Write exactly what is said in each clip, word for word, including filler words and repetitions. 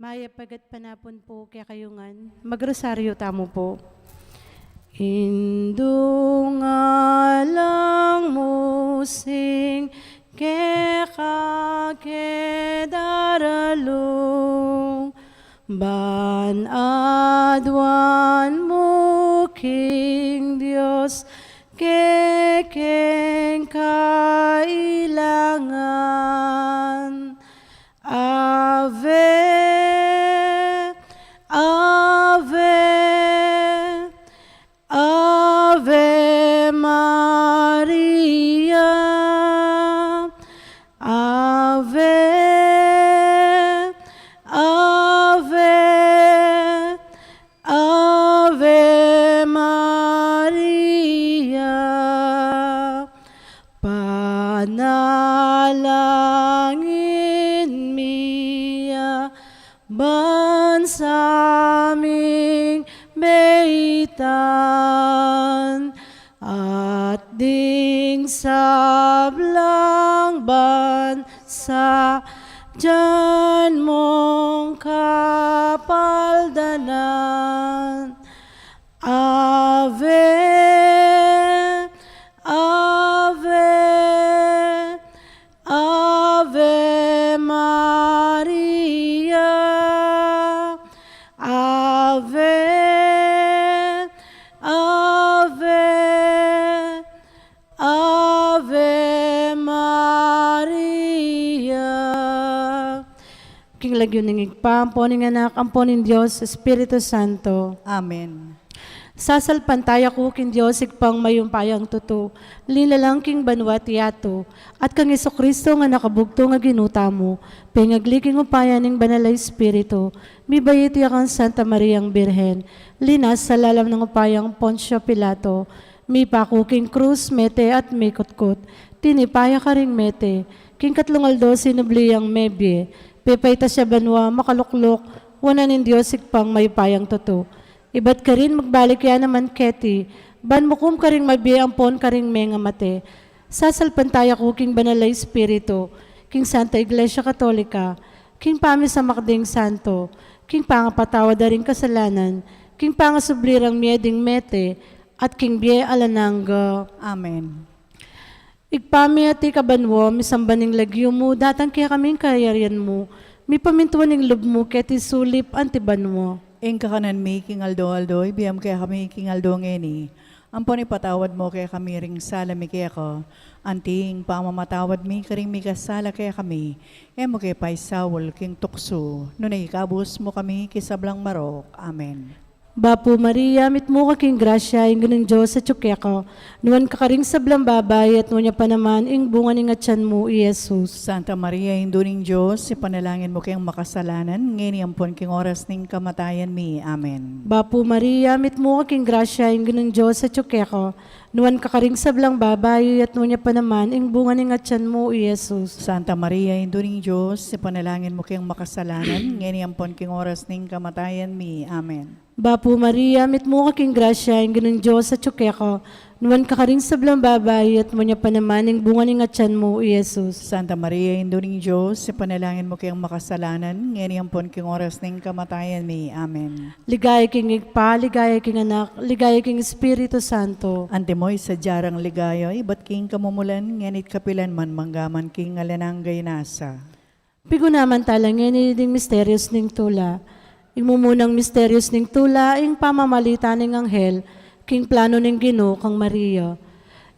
Mayap a gatpanapun pu kekayu ngan. Magrosaryo tamu pu. Indu ngan lang musing keka ke daralung, ban aduan mu king Dios kekeng kailangan. Ave, Ave, Ave Maria. Ave, Ave, Ave Maria. Panalangin mi ya ban sa ming meitan, at ding sablang bansa dyan mung kapaldanan. Ave, Ave, Ave Maria. Ave, Ave, Ave Maria. King lagyu ning Ibpa, ampo ning Anak, ampo ning Dios Espiritu Santo. Amen. Sasalpantaya ku king Dios Ibpang mayupayang tutu, linalang king banua at yatu, at kang Jesucristo a anak a bugtung a Ginu tamu, pengagli king upaya ning Banal a Espiritu, mibait ya kang Santa Mariang Birhen, linasa lalam ning upayang Poncio Pilato, mipaku king krus, mete at mikutkut, tinipa ya karing mete, king katlung aldo sinubli yang mebie, pepaitas ya banua, makalukluk wanan ning Dios Ibpang mayupayang tutu. Ibat karin magbalik ya naman keti, ban mukum karing mabie ampon karing mengamate. Sasalpantaya ku king Banal a Espiritu, king Santa Iglesia Katolika, king pamisamak ding santo, king pangapatawad da ring kasalanan, king pangasubli rang mie ding mete, at king bie alang angga. Amen. Ibpa mi, atiu ka banua, misamban ing lagyu mu, datang kekami ing kayarian mu, mipamintuan ing lub mu keti sulip anti banua. Ing kakanan mi king aldo-aldo, ibie mu kekami king aldo ngeni. Ampon ipatawad mu kekami ring sala mi keka, anti ing pamamatawad mi karing mikasala kekami. E mu ke paisaul king tuksu, nune ikabus mu kami king sablang marok. Amen. Bapu Maria, mitmu ka king grasya, ing Ginung Dios atyu keka, nuan ka karing sablang babai, at nuan ya pa naman ing bunga ning atyan mu, i Jesus. Santa Maria, Indu ning Dios, ipanalangin mu keng makasalanan, ngeni ampon king oras ning kamatayan mi. Amen. Bapu Maria, mitmu ka king grasya, ing Ginung Dios atyu keka, nuan ka karing sablang babai, at nuan ya pa naman ing bunga ning atyan mu, i Jesus. Santa Maria, Indu ning Dios, ipanalangin mu keng makasalanan, ngeni ampon king oras ning kamatayan mi. Amen. Bapu Maria, mitmu ka king grasya, ing Ginung Dios atyu keka, nuan ka karing sablang babai, at nuan ya pa naman ing bunga ning atyan mu, i Jesus. Santa Maria, Indu ning Dios, ipanalangin mu keng makasalanan, ngeni ampon king oras ning kamatayan mi. Amen. Ligaya king Ibpa, ligaya king Anak, ligaya king Espiritu Santo. Antimo ing sadya rang ligaya, ibat king kamumulan, ngeni't kapilan man, mangga man king alang angga. Nasa. Pigunaman tala ngeni ding misterios ning tula. Ing mumunang misterios ning tula, ing pamamalita ning anghel king plano ning Ginu kang Maria.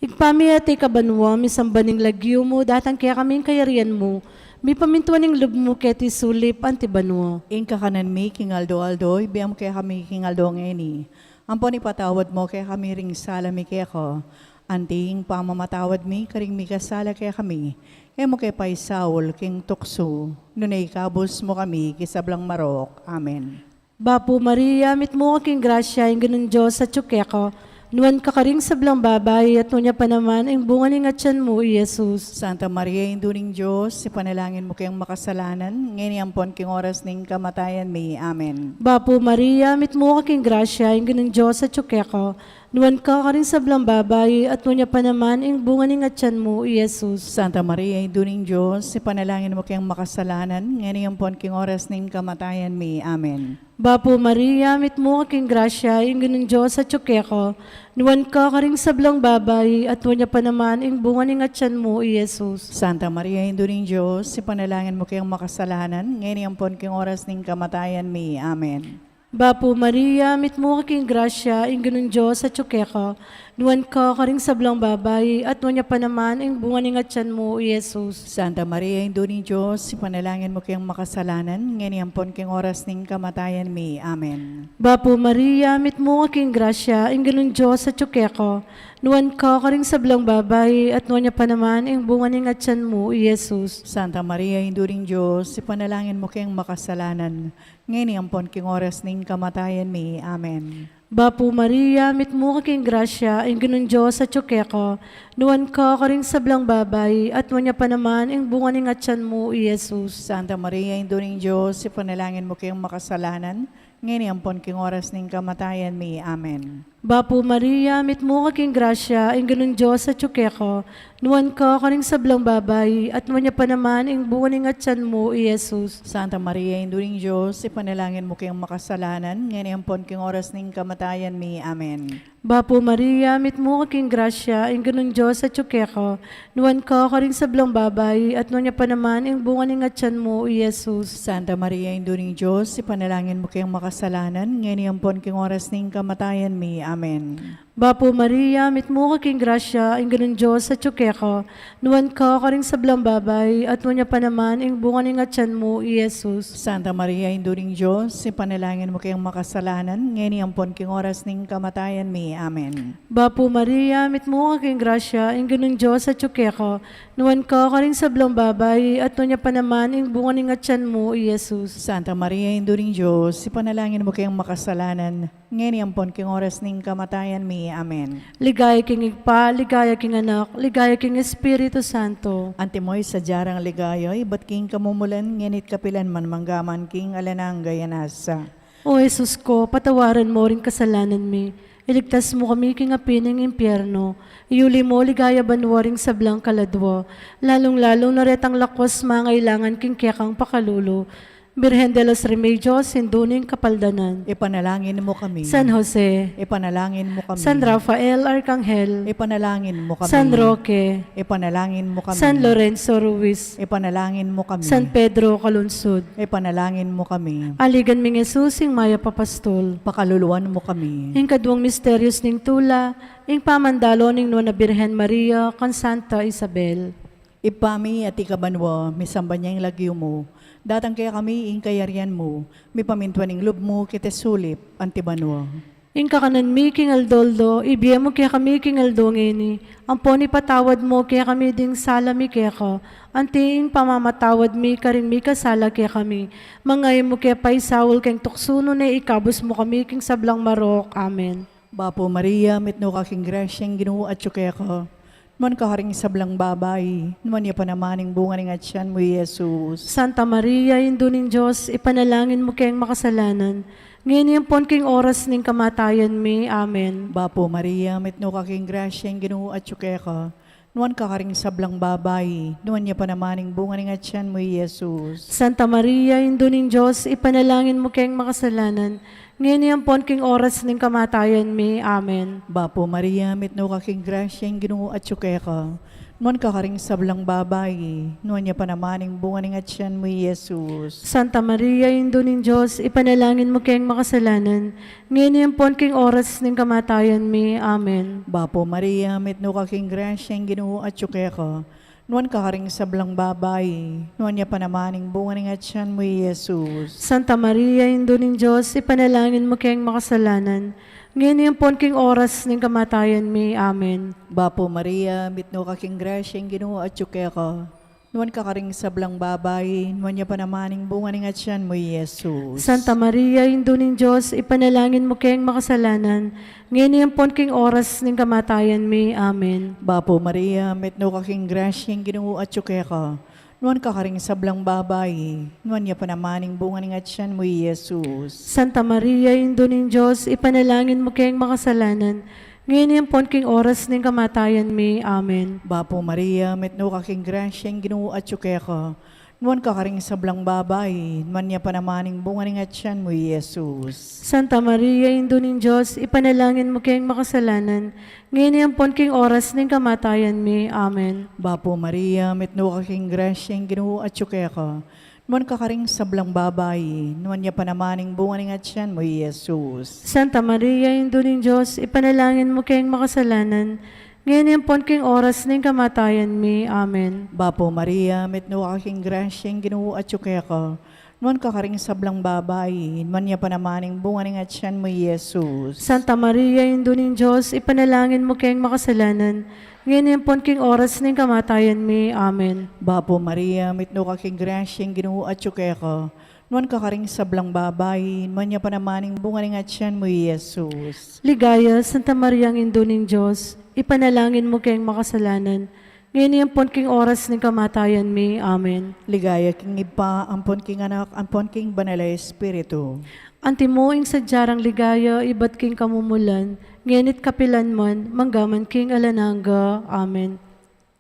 Ibpa mi, atiu ka banua, misamban ing lagyu mu, datang kekami ing kayarian mu, mipamintuan ing lub mu keti sulip anti banua. Ing kakanan mi king aldo-aldo, ibie mu kekami king aldo ngeni. Ampon ipatawad mu kekami ring sala mi keka, anti ing pamamatawad mi karing mikasala kekami. E mu ke paisaul king tuksu, nune ikabus mu kami king sablang marok. Amen. Bapu Maria, mitmu ka king grasya, ing Ginung Dios atyu keka, nuan ka karing sablang babai, at nuan ya pa naman ing bunga ning atyan mu, i Jesus. Santa Maria, Indu ning Dios, ipanalangin mu keng makasalanan, ngeni ampon king oras ning kamatayan mi. Amen. Bapu Maria, mitmu ka king grasya, ing Ginung Dios atyu keka, Nuan ka karing sablang babai, at nuan ya pa naman ing bunga ning atyan mu, i Jesus. Santa Maria, Indu ning Dios, ipanalangin mu keng makasalanan, ngeni ampon king oras ning kamatayan mi. Amen. Bapu Maria, mitmu ka king grasya, ing Ginung Dios atyu keka. Nuan ka karing sablang babai, at nuan ya pa naman ing bunga ning atyan mu, i Jesus. Santa Maria, Indu ning Dios, ipanalangin mu keng makasalanan, ngeni ampon king oras ning kamatayan mi. Amen. Bapu Maria, mitmu ka king grasya, ing Ginung Dios atyu keka. Nuan ka karing sablang babai, at nuan ya pa naman ing bunga ning atyan mu, i Jesus. Santa Maria, Indu ning Dios, ipanalangin mu keng makasalanan, ngeni ampon king oras ning kamatayan mi. Amen. Bapu Maria, mitmu ka king grasya, ing Ginung Dios atyu keka. Nuan ka karing sablang babai, at nuan ya pa naman ing bunga ning atyan mu, i Jesus. Santa Maria, Indu ning Dios, ipanalangin mu keng makasalanan, ngeni ampon king oras ning kamatayan mi. Amen. Bapu Maria, mitmu ka king grasya, ing Ginung Dios atyu keka. Nuan ka karing sablang babai, at nuan ya pa naman ing bunga ning atyan mu, i Jesus. Santa Maria, Indu ning Dios, ipanalangin mu keng makasalanan, ngeni ampon king oras ning kamatayan mi. Amen. Bapu Maria, mitmu ka king grasya, ing Ginung Dios atyu keka. Nuan ka karing sablang babai, at nuan ya pa naman ing bunga ning atyan mu, i Jesus. Santa Maria, Indu ning Dios, ipanalangin mu keng makasalanan, ngeni ampon king oras ning kamatayan mi. Amen. Bapu Maria, mitmu ka king grasya, ing Ginung Dios atyu keka. Nuan ka karing sablang babai, at nuan ya pa naman ing bunga ning atyan mu, i Jesus. Santa Maria, Indu ning Dios, ipanalangin mu keng makasalanan, ngeni ampon king oras ning kamatayan mi. Amen. Bapu Maria, mitmu ka king grasya, ing Ginung Dios atyu keka. Nuan ka karing sablang babai, at nuan ya pa naman ing bunga ning atyan mu, i Jesus. Santa Maria, Indu ning Dios, ipanalangin mu keng makasalanan, ngeni ampon king oras ning kamatayan mi. Amen. Bapu Maria, mitmu ka king grasya, ing Ginung Dios atyu keka. Nuan ka karing sablang babai, at nuan ya pa naman ing bunga ning atyan mu, i Jesus. Santa Maria, Indu ning Dios, ipanalangin mu keng makasalanan, ngeni ampon king oras ning kamatayan mi. Amen. Ligaya king Ibpa, ligaya king Anak, ligaya king Espiritu Santo. Antimo ing sadya rang ligaya, ibat king kamumulan, ngeni't kapilan man, manggaman king alang angga. Amen. O Jesus ko, patawaran mo ring kasalanan mi, iligtas mo kami king api ning impyerno, iuli mo king ligaya banua ring sablang kaladua, lalung-lalu na retang lakuas mangailangan king kekang pakalulu. Birhen de los Remedios, Indu ning Kapaldanan. Ipanalangin mo kami. San Jose. Ipanalangin mo kami. San Rafael Arkanghel. Ipanalangin mo kami. San Roque. Ipanalangin mo kami. San Lorenzo Ruiz. Ipanalangin mo kami. San Pedro Calungsod. Ipanalangin mo kami. Aligan ming Jesus, ing mayap a pastul. Pakaluluan mo kami. Ing kaduang misterios ning tula, ing pamandalo ning Nuan a Birhen Maria kang Santa Isabel. Ibpa mi, atiu ka banua, misamban ya ing lagyu mu. Datang kekami ing kayarian mu. Mipamintuan ing lub mu keti sulip anti banua. Ing kakanan mi king aldo-aldo, ibie mu kekami king aldo ngeni, ampon ipatawad mu kekami ding sala mi keka, anti ing pamamatawad mi karing mikasala kekami. Manga e mu ke paisaul king tuksu, nune ikabus mu kami king sablang marok. Amen. Bapu Maria, mitmu ka king grasya, ing Ginu atyu keka. Nuan ka karing sablang babai, nuan ya pa naman ing bunga ning atyan mu, i Jesus. Santa Maria, Indu ning Dios, ipanalangin mu keng makasalanan, ngeni ampon king oras ning kamatayan mi. Amen. Bapu Maria, mitmu ka king grasya, ing Ginu atyu keka. Nuan ka karing sablang babai, nuan ya pa naman ing bunga ning atyan mu, i Jesus. Santa Maria, Indu ning Dios, ipanalangin mu keng makasalanan, ngeni ampon king oras ning kamatayan mi. Amen. Bapu Maria, mitmu ka king grasya, ing Ginu atyu keka. Nuan ka karing sablang babai, nuan ya pa naman ing bunga ning atyan mu, i Jesus. Santa Maria, Indu ning Dios, ipanalangin mu keng makasalanan, ngeni ampon king oras ning kamatayan mi. Amen. Bapu Maria, mitmu ka king grasya, ing Ginu atyu keka. Nuan ka karing sablang babai, nuan ya pa naman ing bunga ning atyan mu, i Jesus. Santa Maria, Indu ning Dios, ipanalangin mu keng makasalanan, ngeni ampon king oras ning kamatayan mi. Amen. Bapu Maria, mitmu ka king grasya, ing Ginu atyu keka. Nuan ka karing sablang babai, nuan ya pa naman ing bunga ning atyan mu, i Jesus. Santa Maria, Indu ning Dios, ipanalangin mu keng makasalanan, ngeni ampon king oras ning kamatayan mi. Amen. Bapu Maria, mitmu ka king grasya, ing Ginu atyu keka. Nuan ka karing sablang babai, nuan ya pa naman ing bunga ning atyan mu, i Jesus. Santa Maria, Indu ning Dios, ipanalangin mu keng makasalanan, Ngeni ampon king oras ning kamatayan mi. Amen. Bapu Maria, mitmu ka king grasya, ing Ginu atyu keka. Nuan ka karing sablang babai, nuan ya pa naman ing bunga ning atyan mu, i Jesus. Santa Maria, Indu ning Dios, ipanalangin mu keng makasalanan, ngeni ampon king oras ning kamatayan mi. Amen. Bapu Maria, mitmu ka king grasya, ing Ginu atyu keka. Nuan ka karing sablang babai, nuan ya pa naman ing bunga ning atyan mu, i Jesus. Santa Maria, Indu ning Dios, ipanalangin mu keng makasalanan, ngeni ampon king oras ning kamatayan mi. Amen. Bapu Maria, mitmu ka king grasya, ing Ginu atyu keka. Nuan ka karing sablang babai, nuan ya pa naman ing bunga ning atyan mu, i Jesus. Santa Maria, Indu ning Dios, ipanalangin mu keng makasalanan, ngeni ampon king oras ning kamatayan mi. Amen. Bapu Maria, mitmu ka king grasya, ing Ginu atyu keka. Nuan ka karing sablang babai, nuan ya pa naman ing bunga ning atyan mu, i Jesus. Ligaya, Santa Maria, Indu ning Dios, ipanalangin mu keng makasalanan, ngeni ampon king oras ning kamatayan mi. Amen. Ligaya king Ibpa, ampon king Anak, ampon king Banal a Espiritu. Antimo ing sadya rang ligaya ibat king kamumulan, ngeni't kapilan man, manggaman king alang angga. Amen.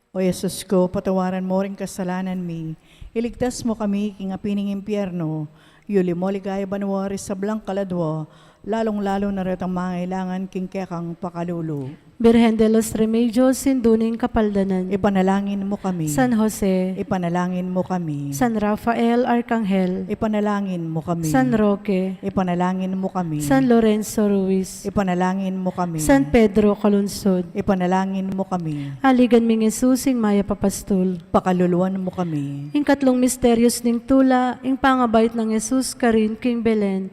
O Jesus ku, patawaran mu ring kasalanan mi, iligtas mu kami king api ning impyerno, yuli mu king ligaya banua ring sablang kaladua, lalung-lalu na retang mangailangan king kekang pakalulu. Birhen de los Remedios, Indu ning Kapaldanan. Ipanalangin mu kami. San Jose. Ipanalangin mu kami. San Rafael Arkanghel. Ipanalangin mu kami. San Roque. Ipanalangin mu kami. San Lorenzo Ruiz. Ipanalangin mu kami. San Pedro Calungsod. Ipanalangin mu kami. Aligan ming Jesus, ing mayap a pastul. Pakaluluan mu kami. Ing katlung misterios ning tula, ing pangabait nang Jesus karin king Belen.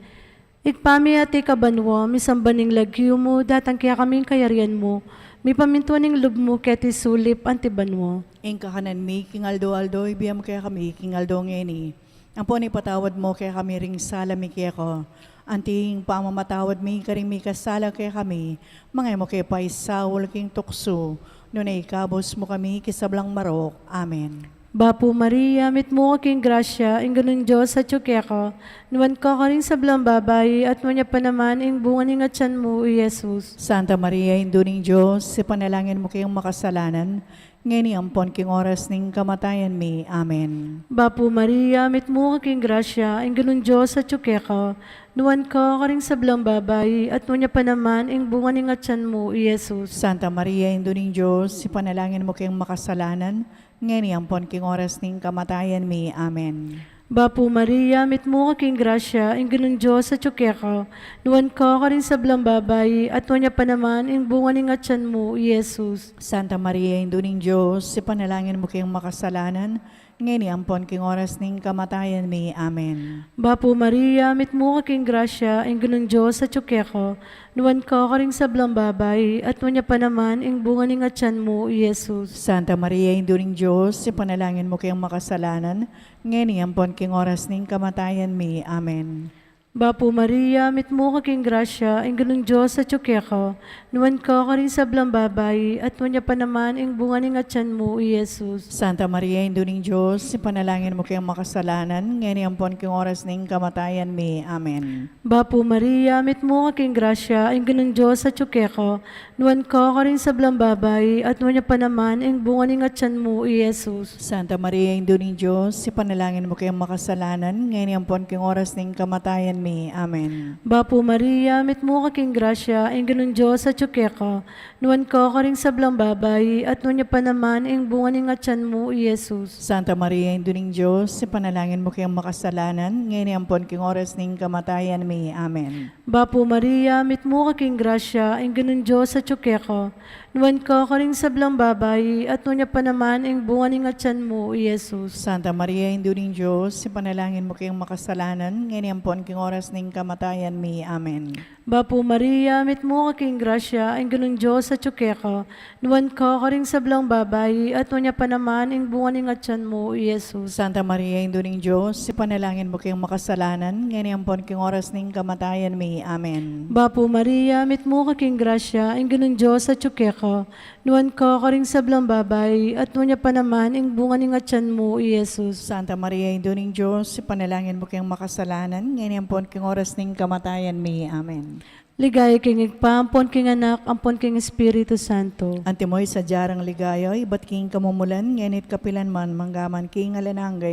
Ibpa mi, atiu ka banua, misamban ing lagyu mu, datang kekami ing kayarian mu, mipamintuan ing lub mu keti sulip anti banua. Ing kakanan mi king aldo-aldo ibie mu kekami king aldo ngeni. Ampon ipatawad mu kekami ring sala mi keka, anti ing pamamatawad mi karing mikasala kekami, manga e mu ke paisaul king tuksu, nune ikabus mu kami king sablang marok. Amen. Bapu Maria, mitmu ka king grasya, ing Ginung Dios atyu keka, nuan ka karing sablang babai, at nuan ya pa naman ing bunga ning atyan mu, i Jesus. Santa Maria, Indu ning Dios, ipanalangin mu keng makasalanan, ngeni ampon king oras ning kamatayan mi. Amen. Bapu Maria, mitmu ka king grasya, ing Ginung Dios atyu keka, nuan ka karing sablang babai, at nuan ya pa naman ing bunga ning atyan mu, i Jesus. Santa Maria, Indu ning Dios, ipanalangin mu keng makasalanan, ngeni ampon king oras ning kamatayan mi. Amen. Bapu Maria, mitmu ka king grasya, ing Ginung Dios atyu keka, nuan ka karing sablang babai, at nuan ya pa naman ing bunga ning atyan mu, i Jesus. Santa Maria, Indu ning Dios, ipanalangin mu keng makasalanan, ngeni ampon king oras ning kamatayan mi. Amen. Bapu Maria, mitmu ka king grasya, ing Ginung Dios atyu keka, nuan ka karing sablang babai, at nuan ya pa naman ing bunga ning atyan mu, i Jesus. Santa Maria, Indu ning Dios, ipanalangin mu keng makasalanan, ngeni ampon king oras ning kamatayan mi. Amen. Bapu Maria, mitmu ka king grasya, ing Ginung Dios atyu keka, nuan ka karing sablang babai, at nuan ya pa naman ing bunga ning atyan mu, i Jesus. Santa Maria, Indu ning Dios, ipanalangin mu keng makasalanan, ngeni ampon king oras ning kamatayan mi. Amen. Bapu Maria, mitmu ka king grasya, ing Ginung Dios atyu keka, nuan ka karing sablang babai, at nuan ya pa naman ing bunga ning atyan mu, i Jesus. Santa Maria, Indu ning Dios, ipanalangin mu keng makasalanan, ngeni ampon king oras ning kamatayan mi. Amen. Bapu Maria, mitmu ka king grasya, ing Ginung Dios atyu keka, nuan ka karing sablang babai, at nuan ya pa naman ing bunga ning atyan mu, i Jesus. Santa Maria, Indu ning Dios, ipanalangin mu keng makasalanan, ngeni ampon king oras ning kamatayan mi. Amen. Bapu Maria, mitmu ka king grasya, ing Ginung Dios atyu keka, nuan ka karing sablang babai, at nuan ya pa naman ing bunga ning atyan mu, i Jesus. Santa Maria, Indu ning Dios, ipanalangin mu keng makasalanan, ngeni ampon king oras ning kamatayan mi. Amen. Bapu Maria, mitmu ka king grasya, ing Ginung Dios atyu keka, nuan ka karing sablang babai, at nuan ya pa naman ing bunga ning atyan mu, i Jesus. Santa Maria, Indu ning Dios, ipanalangin mu keng makasalanan, ngeni ampon king oras ning kamatayan mi. Amen. Bapu Maria, mitmu ka king grasya, ing Ginung Dios atyu keka, nuan ka karing sablang babai, at nuan ya pa naman ing bunga ning atyan mu, i Jesus. Santa Maria, Indu ning Dios, ipanalangin mu keng makasalanan, ngeni ampon king oras ning kamatayan mi. Amen. Ligaya king Ibpa, ampon king Anak, ampon king Espiritu Santo. Antimo ing sadya rang ligaya, ibat king kamumulan, ngeni't kapilan man, manggaman king alang angga.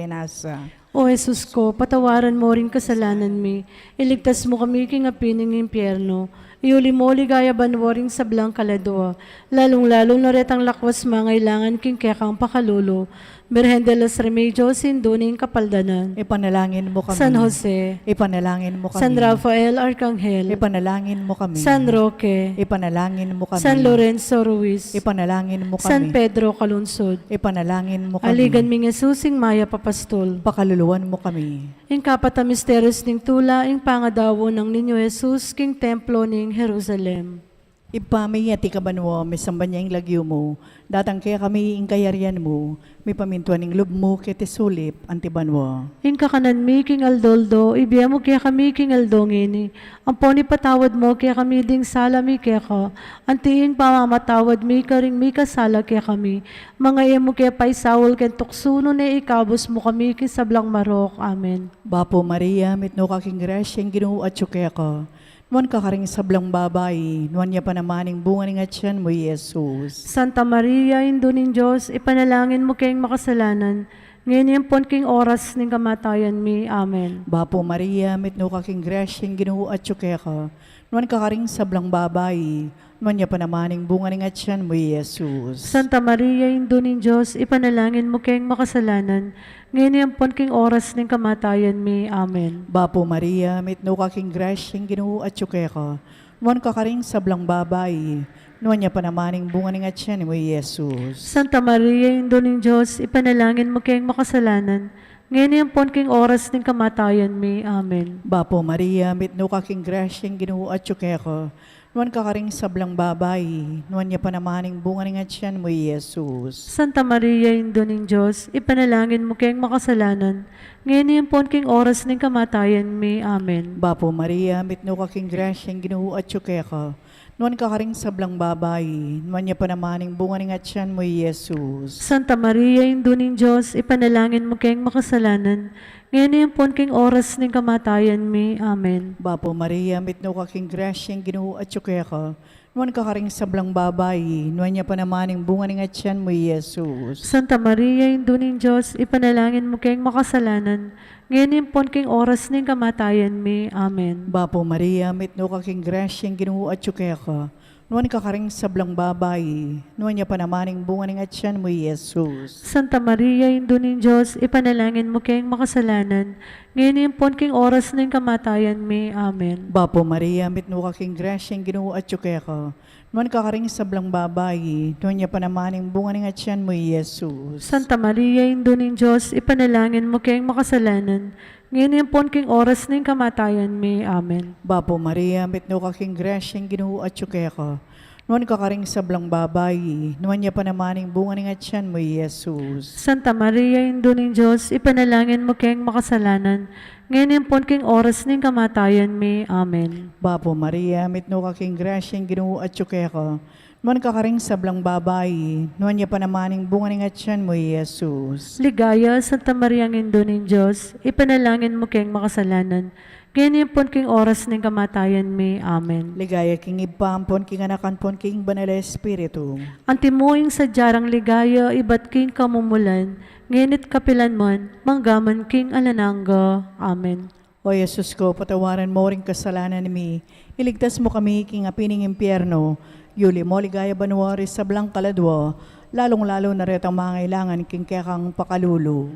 O Jesus ko, patawaran mo ring kasalanan mi, iligtas mo kami king api ning impyerno, iuli mo king ligaya banua ring sablang kaladua, lalung-lalu na retang lakuas mangailangan king kekang pakalulu. Birhen de los Remedios, Indu ning Kapaldanan. Ipanalangin mo kami. San Jose. Ipanalangin mo kami. San Rafael Arkanghel. Ipanalangin mo kami. San Roque. Ipanalangin mo kami. San Lorenzo Ruiz. Ipanalangin mo kami. San Pedro Calungsod. Ipanalangin mo kami. Aligan ming Jesus, ing mayap a pastul. Pakaluluan mo kami. Ing kapat a misteryos ning tula, ing pangadaun nang Niño Jesus king templo ning Jerusalem. Ibpa mi, atiu ka banua, misamban ya ing lagyu mu, datang kekami ing kayarian mu, mipamintuan ing lub mu keti sulip anti banua. Ing kakanan mi king aldo-aldo, ibie mu kekami king aldo ngeni, ampon ipatawad mu kekami ding sala mi keka, anti ing pamamatawad mi karing mikasala kekami, manga e mu ke paisaul king tuksu, nune ikabus mu kami king sablang marok. Amen. Bapu Maria, mitmu ka king grasya, ing Ginu atyu keka. Nuan ka karing sablang babai, nuan ya pa naman ing bunga ning atian mu, i Jesus. Santa Maria, Indu ning Dios, ipanalangin mu keng makasalanan, ngeni ampon king oras ning kamatayan mi. Amen. Bapu Maria, mitmu ka king grasya, ing Ginu atyu keka. Nuan ka karing sablang babai, nuan ya pa naman ing bunga ning atian mu, i Jesus. Santa Maria, Indu ning Dios, ipanalangin mu keng makasalanan, ngeni ampon king oras ning kamatayan mi. Amen. Bapu Maria, mitmu ka king grasya, ing Ginu atyu keka. Nuan ka karing sablang babai, nuan ya pa naman ing bunga ning atian mu, i Jesus. Santa Maria, Indu ning Dios, ipanalangin mu keng makasalanan, ngeni ampon king oras ning kamatayan mi. Amen. Bapu Maria, mitmu ka king grasya, ing Ginu atyu keka. Nuan ka karing sablang babai, nuan ya pa naman ing bunga ning atian mu, i Jesus. Santa Maria, Indu ning Dios, ipanalangin mu keng makasalanan, ngeni ampon king oras ning kamatayan mi. Amen. Bapu Maria, mitmu ka king grasya, ing Ginu atyu keka. Nuan ka karing sablang babai, nuan ya pa naman ing bunga ning atian mu, i Jesus. Santa Maria, Indu ning Dios, ipanalangin mu keng makasalanan, ngeni ampon king oras ning kamatayan mi. Amen. Bapu Maria, mitmu ka king grasya, ing Ginu atyu keka. Nuan ka karing sablang babai, nuan ya pa naman ing bunga ning atian mu, i Jesus. Santa Maria, Indu ning Dios, ipanalangin mu keng makasalanan, ngeni ampon king oras ning kamatayan mi. Amen. Bapu Maria, mitmu ka king grasya, ing Ginu atyu keka. Nuan ka karing sablang babai, nuan ya pa naman ing bunga ning atian mu, i Jesus. Santa Maria, Indu ning Dios, ipanalangin mu keng makasalanan, ngeni ampon king oras ning kamatayan mi. Amen. Bapu Maria, mitmu ka king grasya, ing Ginu atyu keka. Nuan ka karing sablang babai, nuan ya pa naman ing bunga ning atian mu, i Jesus. Santa Maria, Indu ning Dios, ipanalangin mu keng makasalanan, ngeni ampon king oras ning kamatayan mi. Amen. Bapu Maria, mitmu ka king grasya, ing Ginu atyu keka. Nuan ka karing sablang babai, nuan ya pa naman ing bunga ning atian mu, i Jesus. Santa Maria, Indu ning Dios, ipanalangin mu keng makasalanan, ngeni ampon king oras ning kamatayan mi. Amen. Bapu Maria, mitmu ka king grasya, ing Ginu atyu keka. Nuan ka karing sablang babai, nuan ya pa naman ing bunga ning atian mu, i Jesus. Ligaya, Santa Maria, Indu ning Dios, ipanalangin mu keng makasalanan, ngeni ampon king oras ning kamatayan mi. Amen. Ligaya king Ibpa, ampon king Anak, ampon king Banal a Espiritu. Antimo ing sadya rang ligaya, ibat king kamumulan, ngeni't kapilan man, manggaman king alang angga. Amen. O Jesus ko, patawaran mo ring kasalanan mi, iligtas mo kami king api ning impyerno, iuli mo king ligaya banua ring sablang kaladua, lalung-lalu na retang mangailangan king kekang pakalulu.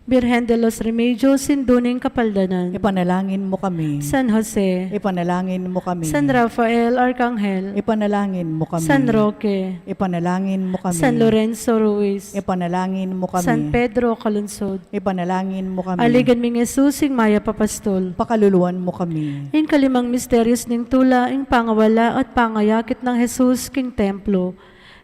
Birhen de los Remedios, Indu ning Kapaldanan. Ipanalangin mo kami. San Jose. Ipanalangin mo kami. San Rafael Arkanghel. Ipanalangin mo kami. San Roque. Ipanalangin mo kami. San Lorenzo Ruiz. Ipanalangin mo kami. San Pedro Calungsod. Ipanalangin mo kami. Aligan ming Jesus, ing mayap a pastul. Pakaluluan mo kami. Ing kalimang misteryos ning tula, ing pangawala at pangayakit nang Jesus king templo.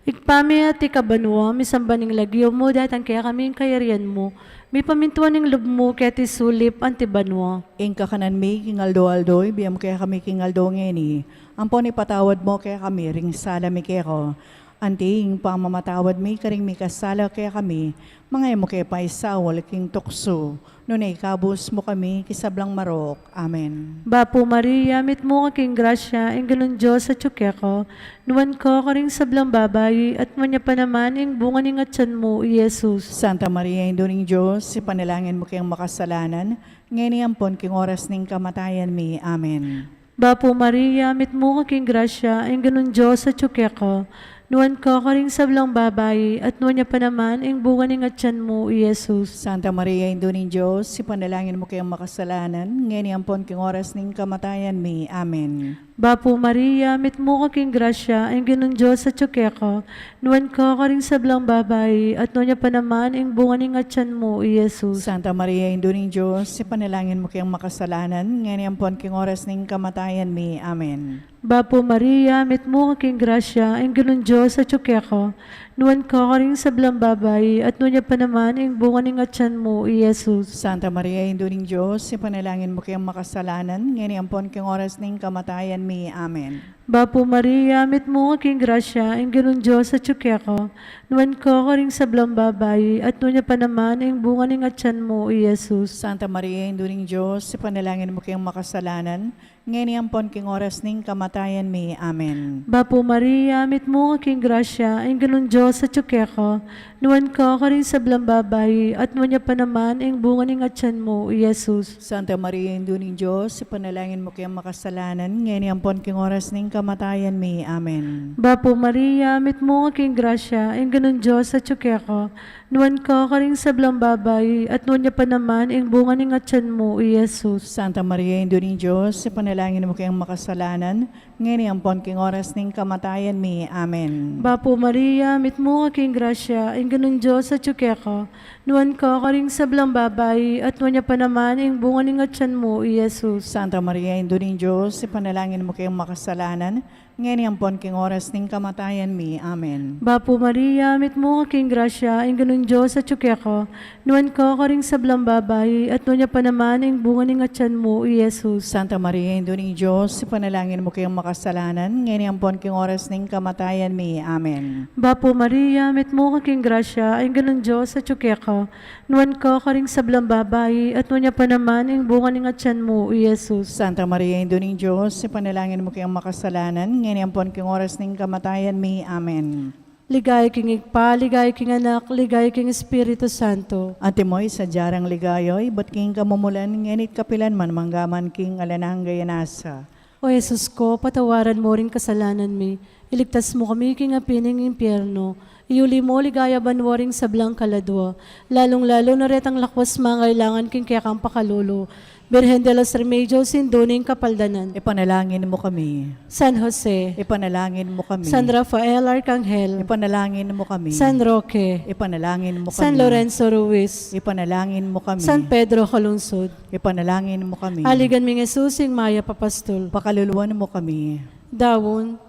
Ibpa mi, atiu ka banua, misamban ing lagyu mu, datang kekami ing kayarian mu, mipamintuan ing lub mu keti sulip anti banua. Ing kakanan mi king aldo-aldo, ibie mu kekami king aldo ngeni, ampon ipatawad mo kekami ring sala mi keka, Anti ing pamamatawad mi karing mikasala kekami, manga e mu ke paisaul king tuksu, nune ikabus mu kami king sablang marok. Amen. Bapu Maria, mitmu ka king grasya, ing Ginung Dios atyu keka, nuan ka karing sablang babai, at nuan ya pa naman ing bunga ning atyan mu, i Jesus. Santa Maria, Indu ning Dios, ipanalangin mu keng makasalanan, ngeni ampon king oras ning kamatayan mi. Amen. Bapu Maria, mitmu ka king grasya, ing Ginung Dios atyu keka, nuan ka karing sablang babai, at nuan ya pa naman ing bunga ning atyan mu, i Jesus. Santa Maria, Indu ning Dios, ipanalangin mu keng makasalanan, ngeni ampon king oras ning kamatayan mi. Amen. Bapu Maria, mitmu ka king grasya, ing Ginung Dios atyu keka, nuan ka karing sablang babai, at nuan ya pa naman ing bunga ning atyan mu, i Jesus. Santa Maria, Indu ning Dios, ipanalangin mu keng makasalanan, ngeni ampon king oras ning kamatayan mi. Amen. Bapu Maria, mitmu ka king grasya, ing Ginung Dios atyu keka, nuan ka karing sablang babai, at nuan ya pa naman ing bunga ning atyan mu, i Jesus. Santa Maria, Indu ning Dios, ipanalangin mu keng makasalanan, ngeni ampon king oras ning kamatayan mi. Amen. Bapu Maria, mitmu ka king grasya, ing Ginung Dios atyu keka, nuan ka karing sablang babai, at nuan ya pa naman ing bunga ning atyan mu, i Jesus. Santa Maria, Indu ning Dios, ipanalangin mu keng makasalanan, ngeni ampon king oras ning kamatayan mi. Amen. Bapu Maria, mitmu ka king grasya, ing Ginung Dios atyu keka, nuan ka karing sablang babai, at nuan ya pa naman ing bunga ning atyan mu, i Jesus. Santa Maria, Indu ning Dios, ipanalangin mu keng makasalanan, ngeni ampon king oras ning kamatayan mi. Amen. Bapu Maria, mitmu ka king grasya, ing Ginung Dios atyu keka, nuan ka karing sablang babai, at nuan ya pa naman ing bunga ning atyan mu, i Jesus. Santa Maria, Indu ning Dios, ipanalangin mu keng makasalanan, ngeni ampon king oras ning kamatayan mi. Amen. Bapu Maria, mitmu ka king grasya, ing Ginung Dios atyu keka, nuan ka karing sablang babai, at nuan ya pa naman ing bunga ning atyan mu, i Jesus. Santa Maria, Indu ning Dios, ipanalangin mu keng makasalanan, ngeni ampon king oras ning kamatayan mi. Amen. Bapu Maria, mitmu ka king grasya, ing Ginung Dios atyu keka, nuan ka karing sablang babai, at nuan ya pa naman ing bunga ning atyan mu, i Jesus. Santa Maria, Indu ning Dios, ipanalangin mu keng makasalanan, ngeni ampon king oras ning kamatayan mi. Amen. Bapu Maria, mitmu ka king grasya, ing Ginung Dios atyu keka, nuan ka karing sablang babai, at nuan ya pa naman ing bunga ning atyan mu, i Jesus. Santa Maria, Indu ning Dios, ipanalangin mu keng makasalanan, ngeni ampon king oras ning kamatayan mi. Amen. Ligaya king Ibpa, ligaya king Anak, ligaya king Espiritu Santo. Antimo ing sadya rang ligaya, ibat king kamumulan, ngeni't kapilan man, manggaman king alang angga. Amen. O Jesus ko, patawaran mo ring kasalanan mi, iligtas mo kami king api ning impyerno, iuli mo king ligaya banua ring sablang kaladua, lalung-lalu na retang lakuas mangailangan king kekang pakalulu. Birhen de los Remedios, Indu ning Kapaldanan. Ipanalangin mo kami. San Jose. Ipanalangin mo kami. San Rafael Arkanghel. Ipanalangin mo kami. San Roque. Ipanalangin mo kami. San Lorenzo Ruiz. Ipanalangin mo kami. San Pedro Calungsod. Ipanalangin mo kami. Aligan ming Jesus, ing mayap a pastul. Pakaluluan mo kami. Daun,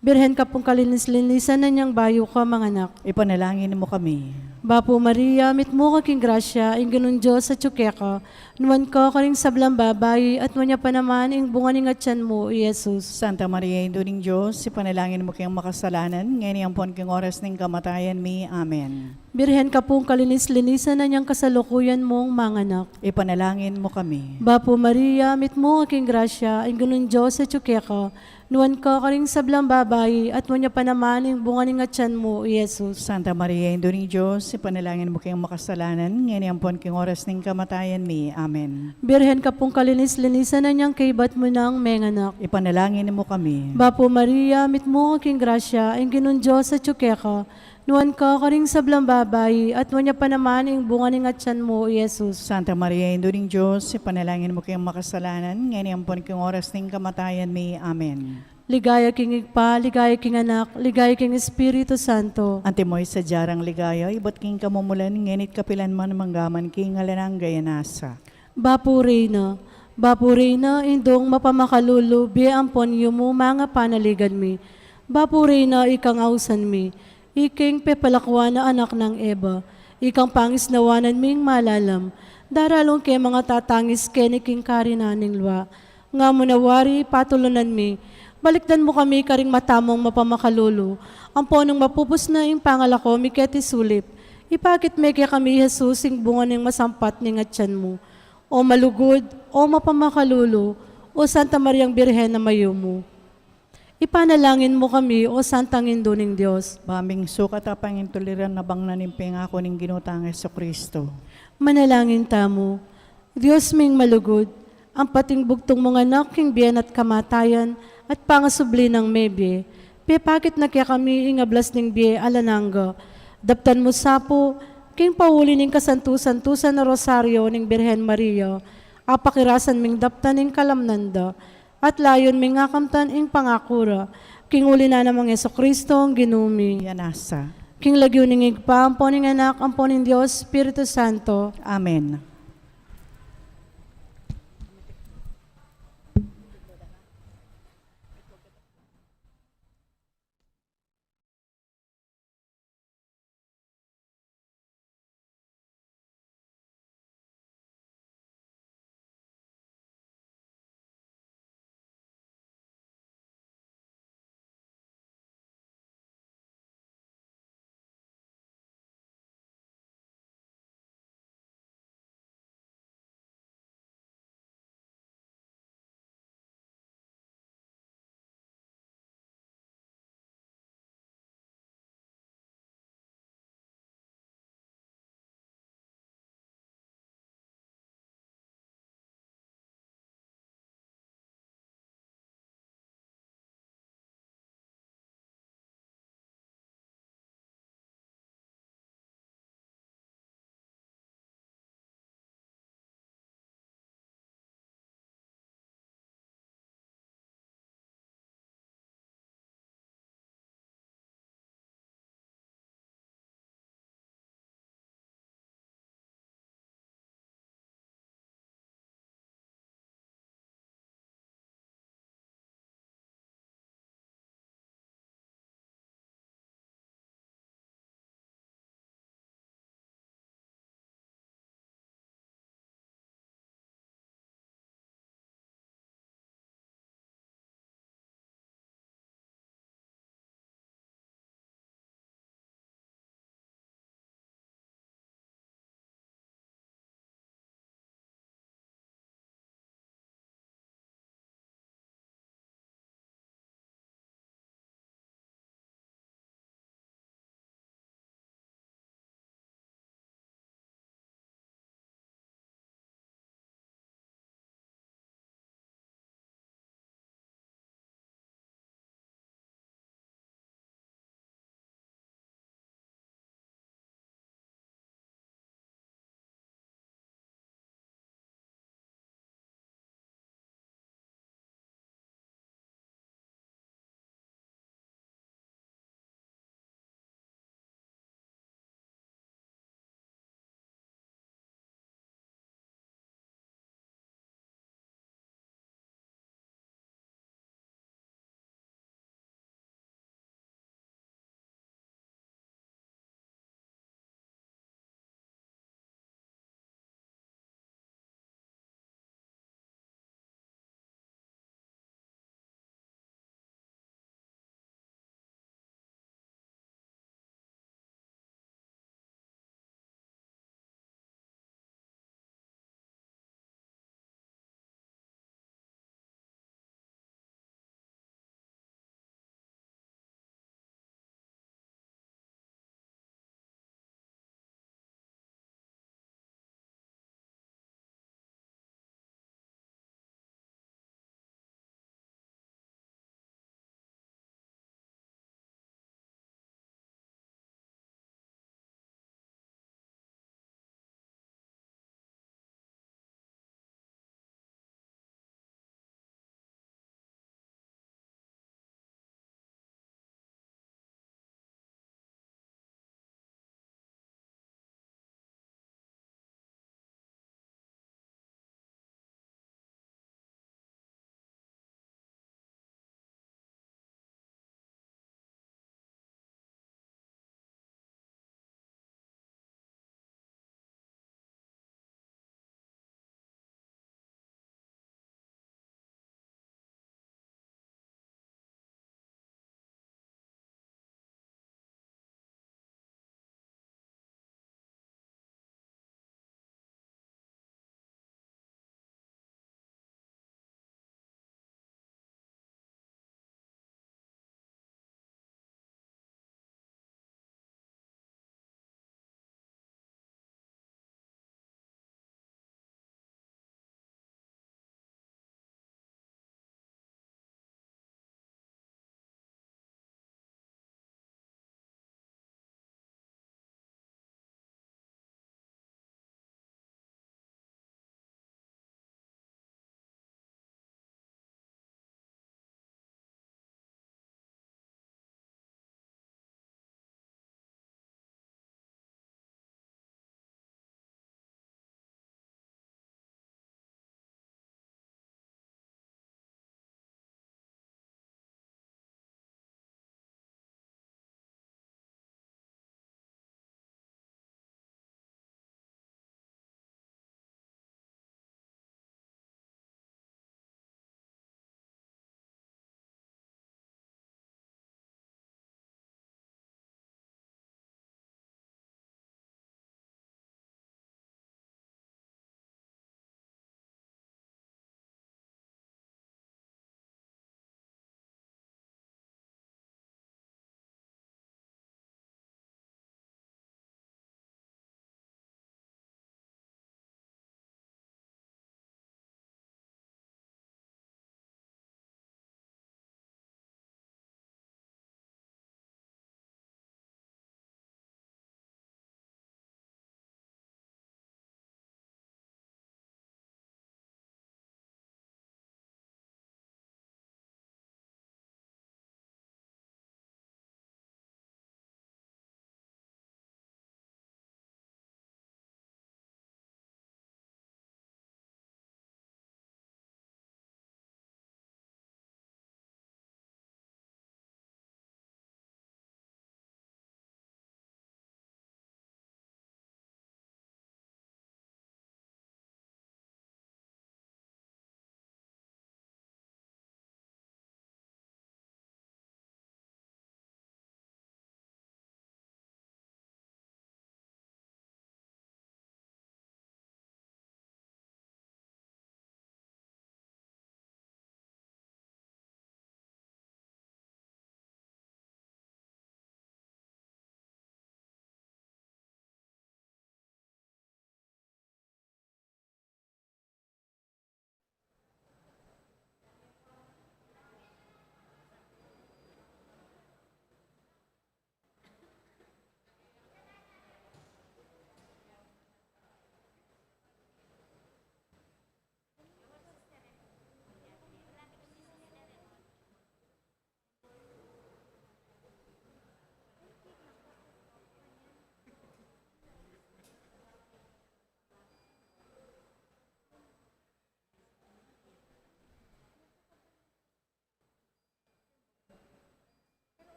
Birhen ka pung kalinis-linisan na niang bayu ka manganak. Ipanalangin mo kami. Bapu Maria, mitmu ka king grasya, ing Ginung Dios atyu keka, nuan ka karing sablang babai, at nuan ya pa naman ing bunga ning atyan mu, i Jesus. Santa Maria, Indu ning Dios, ipanalangin mo keng makasalanan, ngeni ampon king oras ning kamatayan mi. Amen. Birhen ka pung kalinis-linisan na niang kasalukuyan mung manganak. Ipanalangin mo kami. Bapu Maria, mitmu ka king grasya, ing Ginung Dios atyu keka, nuan ka karing sablang babai, at nuan ya pa naman ing bunga ning atyan mu, i Jesus. Santa Maria, Indu ning Dios, ipanalangin mo keng makasalanan, ngeni ampon king oras ning kamatayan mi. Amen. Birhen ka pung kalinis-linisan na niang kaybat mu nang menganak. Ipanalangin mo kami. Bapu Maria, mitmu ka king grasya, ing Ginung Dios atyu keka, nuan ka karing sablang babai, at nuan ya pa naman ing bunga ning atyan mu, i Jesus. Santa Maria, Indu ning Dios, ipanalangin mo keng makasalanan, ngeni ampon king oras ning kamatayan mi. Amen. Ligaya king Ibpa, ligaya king Anak, ligaya king Espiritu Santo. Antimo ing sadya rang ligaya, ibat king kamumulan, ngeni't kapilan man, manggaman king alang angga. Bapu Reyna, Bapu Reyna, Indung mapamakalulu, bie ampon yumu, manga panaligan mi. Bapu Reyna, ikang ausan mi, ikang pepalakuan a anak nang Eva, ikang pangisnawanan ming malalam, daralung keng manga tatangis keni king karinan ning lua. Nga mu na wari patulunan mi, Balikdan mu kami karing mata mung mapamakalulu, ampo nung mapupus na ing pangalako mi keti sulip, ipakit me kekami i Jesus, ing bunga ning masampat ning atian mu. O malugud, o mapamakalulu, o Santa Mariang Birhen a mayumu. Ipanalangin mu kami, o Santang Indu ning Dios. Ba ming sukat a pangintuliran a bangnan ing pengaku ning Ginu tang Jesucristo. Manalangin tamu. Dios ming malugud, ampo ing bugtung mung Anak king bie na at kamatayan at pangasubli nang mebie, pepakit na kekami ing ablas ning bie alang angga. Daptan mu sa pu, king pauli ning kasantu-santusan a Rosario ning Birhen Maria, apakirasan ming daptan ing kalamnan da, at layun ming akamtan ing pangaku ra, king uli na nang Jesucristo ing Ginu mi. Yan asa. King lagyu ning Ibpa, ampo ning Anak, ampo ning Dios Espiritu Santo. Amen.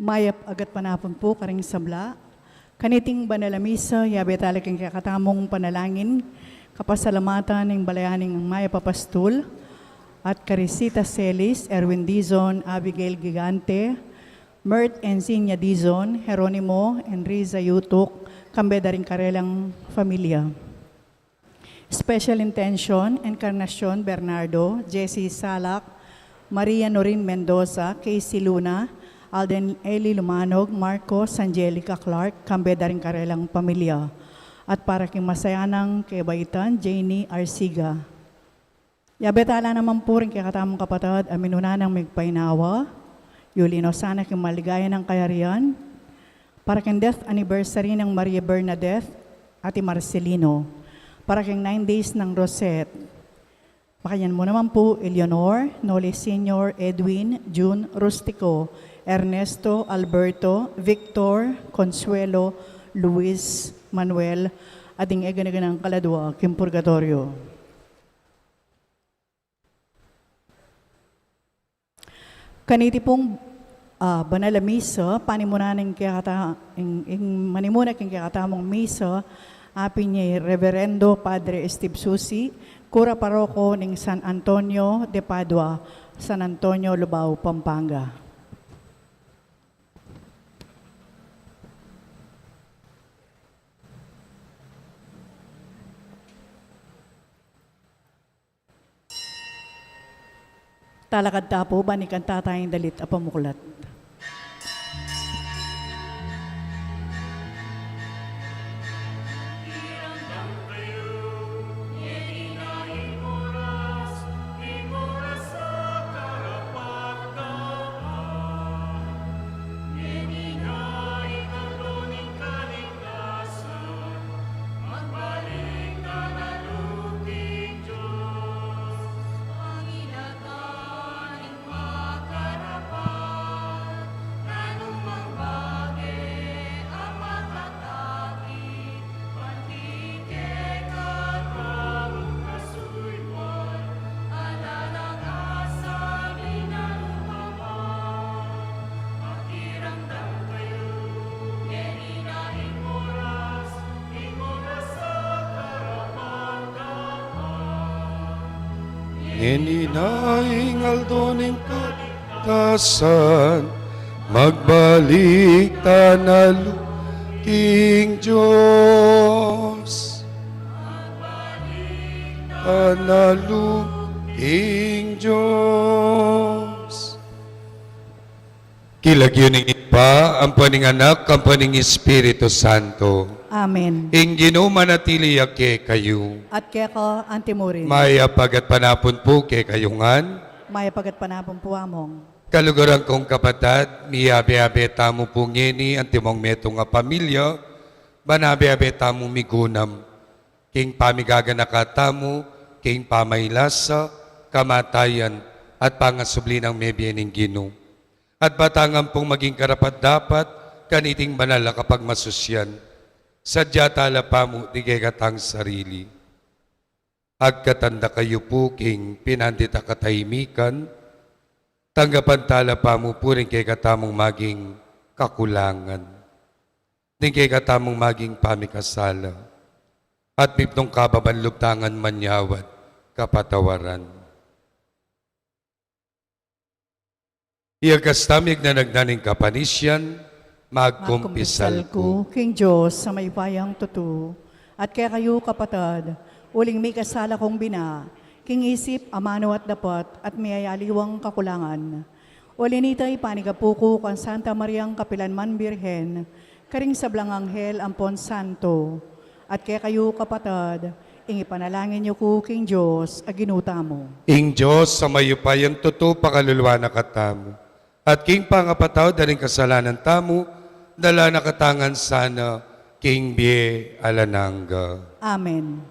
Mayap a gatpanapun pu karing sabla. Kaniting banal a misa, yabe tala king kekatamung panalangin, kapasalamatan ning balayan ning Mayap a Pastul, at Carisita Celis, Erwin Dizon, Abigail Gigante, Mert Encinia Dizon, Jeronimo, Enriza Yutuk, kambe da ring karelang familia. Special intention, Encarnacion Bernardo, Jessie Salak, Maria Norin Mendoza, Casey Luna, Alden Eli Lumanog, Marco, Angelica Clark, kambe da ring karelang pamilya. At para king masayanang kebaitan, Janie Arsiga. Yabe tala naman pu ring kekatamung kapatad a minuna nang migpainawa, yuli no sana king maligaya nang kayarian, para king death anniversary nang Maria Bernadette Ate Marcelino, para king nine days nang Rosette. Makanyan mu naman pu Eleanor, Noli Senior, Edwin, June, Rustico, Ernesto, Alberto, Victor, Consuelo, Luis, Manuel, at ding eganaganang kaladua king purgatorio. Kaniti pung, ah, banal a misa, panimunan ning kekata-, ing, ing manimuna king kekatamung misa, apin i Reverendo Padre Steve Susi, kura paroko ning San Antonio de Padua, San Antonio, Lubao, Pampanga. Talakad ta pu, ban ikanta taya ing dalit a pamuklat. Ngeni na ing aldo ning kaligtasan, magbalik ta na lub king Dios. Ta na lub king Dios. King lagyu ning Ibpa, ampo ning Anak, ampo ning Espiritu Santo. Amen. Ing Ginu manatili ya kekayu. At keka antimurin. Mayap a gatpanapun pu kekayu ngan. Mayap a gatpanapun pu, Among. Kaluguran kung kapatad, miyabe-abe tamu pu ngeni antimong metung a pamilya, ban abe-abe tamung migunam king pamigaganaka tamu king pamailasa, kamatayan, at pangasubli nang mebie ning Ginu. At ba tang ampong maging karapat-dapat kaniting banal a kapagmasusyan, sadya tala pamu ding kekatang sarili. Agkatan da kayu pu king pinandit a katahimikan, tanggapan tala pamu pu ring kekatamung maging kakulangan, ding kekatamung maging pamikasala, at mipnung kababan lub tang manyawad kapatawaran. Iyakas tamu ing nanagnang kapanisian, magkumpisal ku king Dios a mayupayang tutu, at kekayu, kapatad, uling mikasala kung bina, king isip, amanu at dapat, at miyayaliwang kakulangan. Uli nita, ipanigapu ku kang Santa Mariang kapilanman Birhen, karing sablang anghel ampon santo, at kekayu, kapatad, ing ipanalangin yu ku king Dios a Ginu tamu. Ing Dios a mayupayang tutu pakaluluan na katamu, at king pangapatawad da ring kasalanan tamu, dala na katamu ngan sana king bie alang angga. Amen.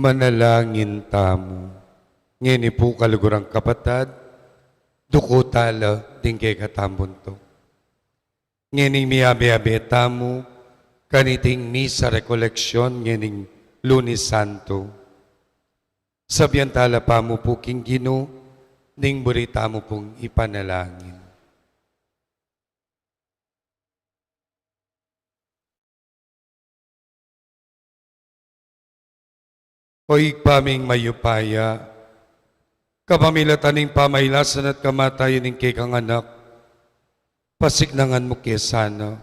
Manalangin tamu. Ngeni pu, kaluguran kapatad, duku tala ding kekatamung buntuk. Ngening miyabe-abe tamu kaniting Misa Recollection ngening Lunes Santo, sabian tala pamu pu king Ginu ning buri tamu pung ipanalangin. O Ibpa ming mayupaya, kapamilatan ning pamailasan at kamatayan ning kekang Anak, pasiknangan mu ke sana,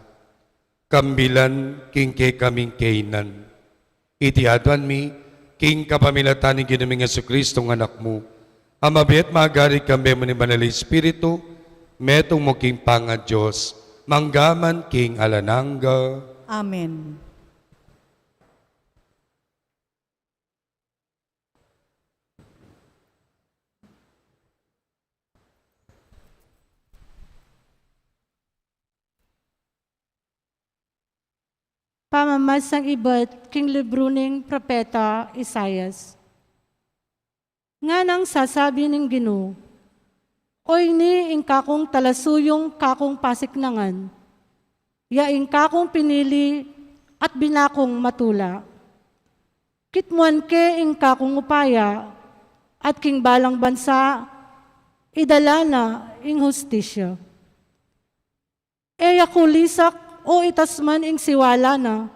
kambilan king kekaming kainan. Iti aduan mi, king kapamilatan ning Ginu ming Jesucristo, Anak mu, a mabie at magari kambe mu ning Banal a Espiritu, metung mu king pangaDios, mangga man king alang angga. Amen. Pamamasang ibat king libru ning propeta Isaias. Nganang sasabi ning Ginu, "O ini ing kakung talasuyung kakung pasiknangan, ya ing kakung pinili at binakung matula. Kitmuan ke ing kakung upaya, at king balang bansa idala na ing hustisya." E ya ku lisak o itasman ing siwala na,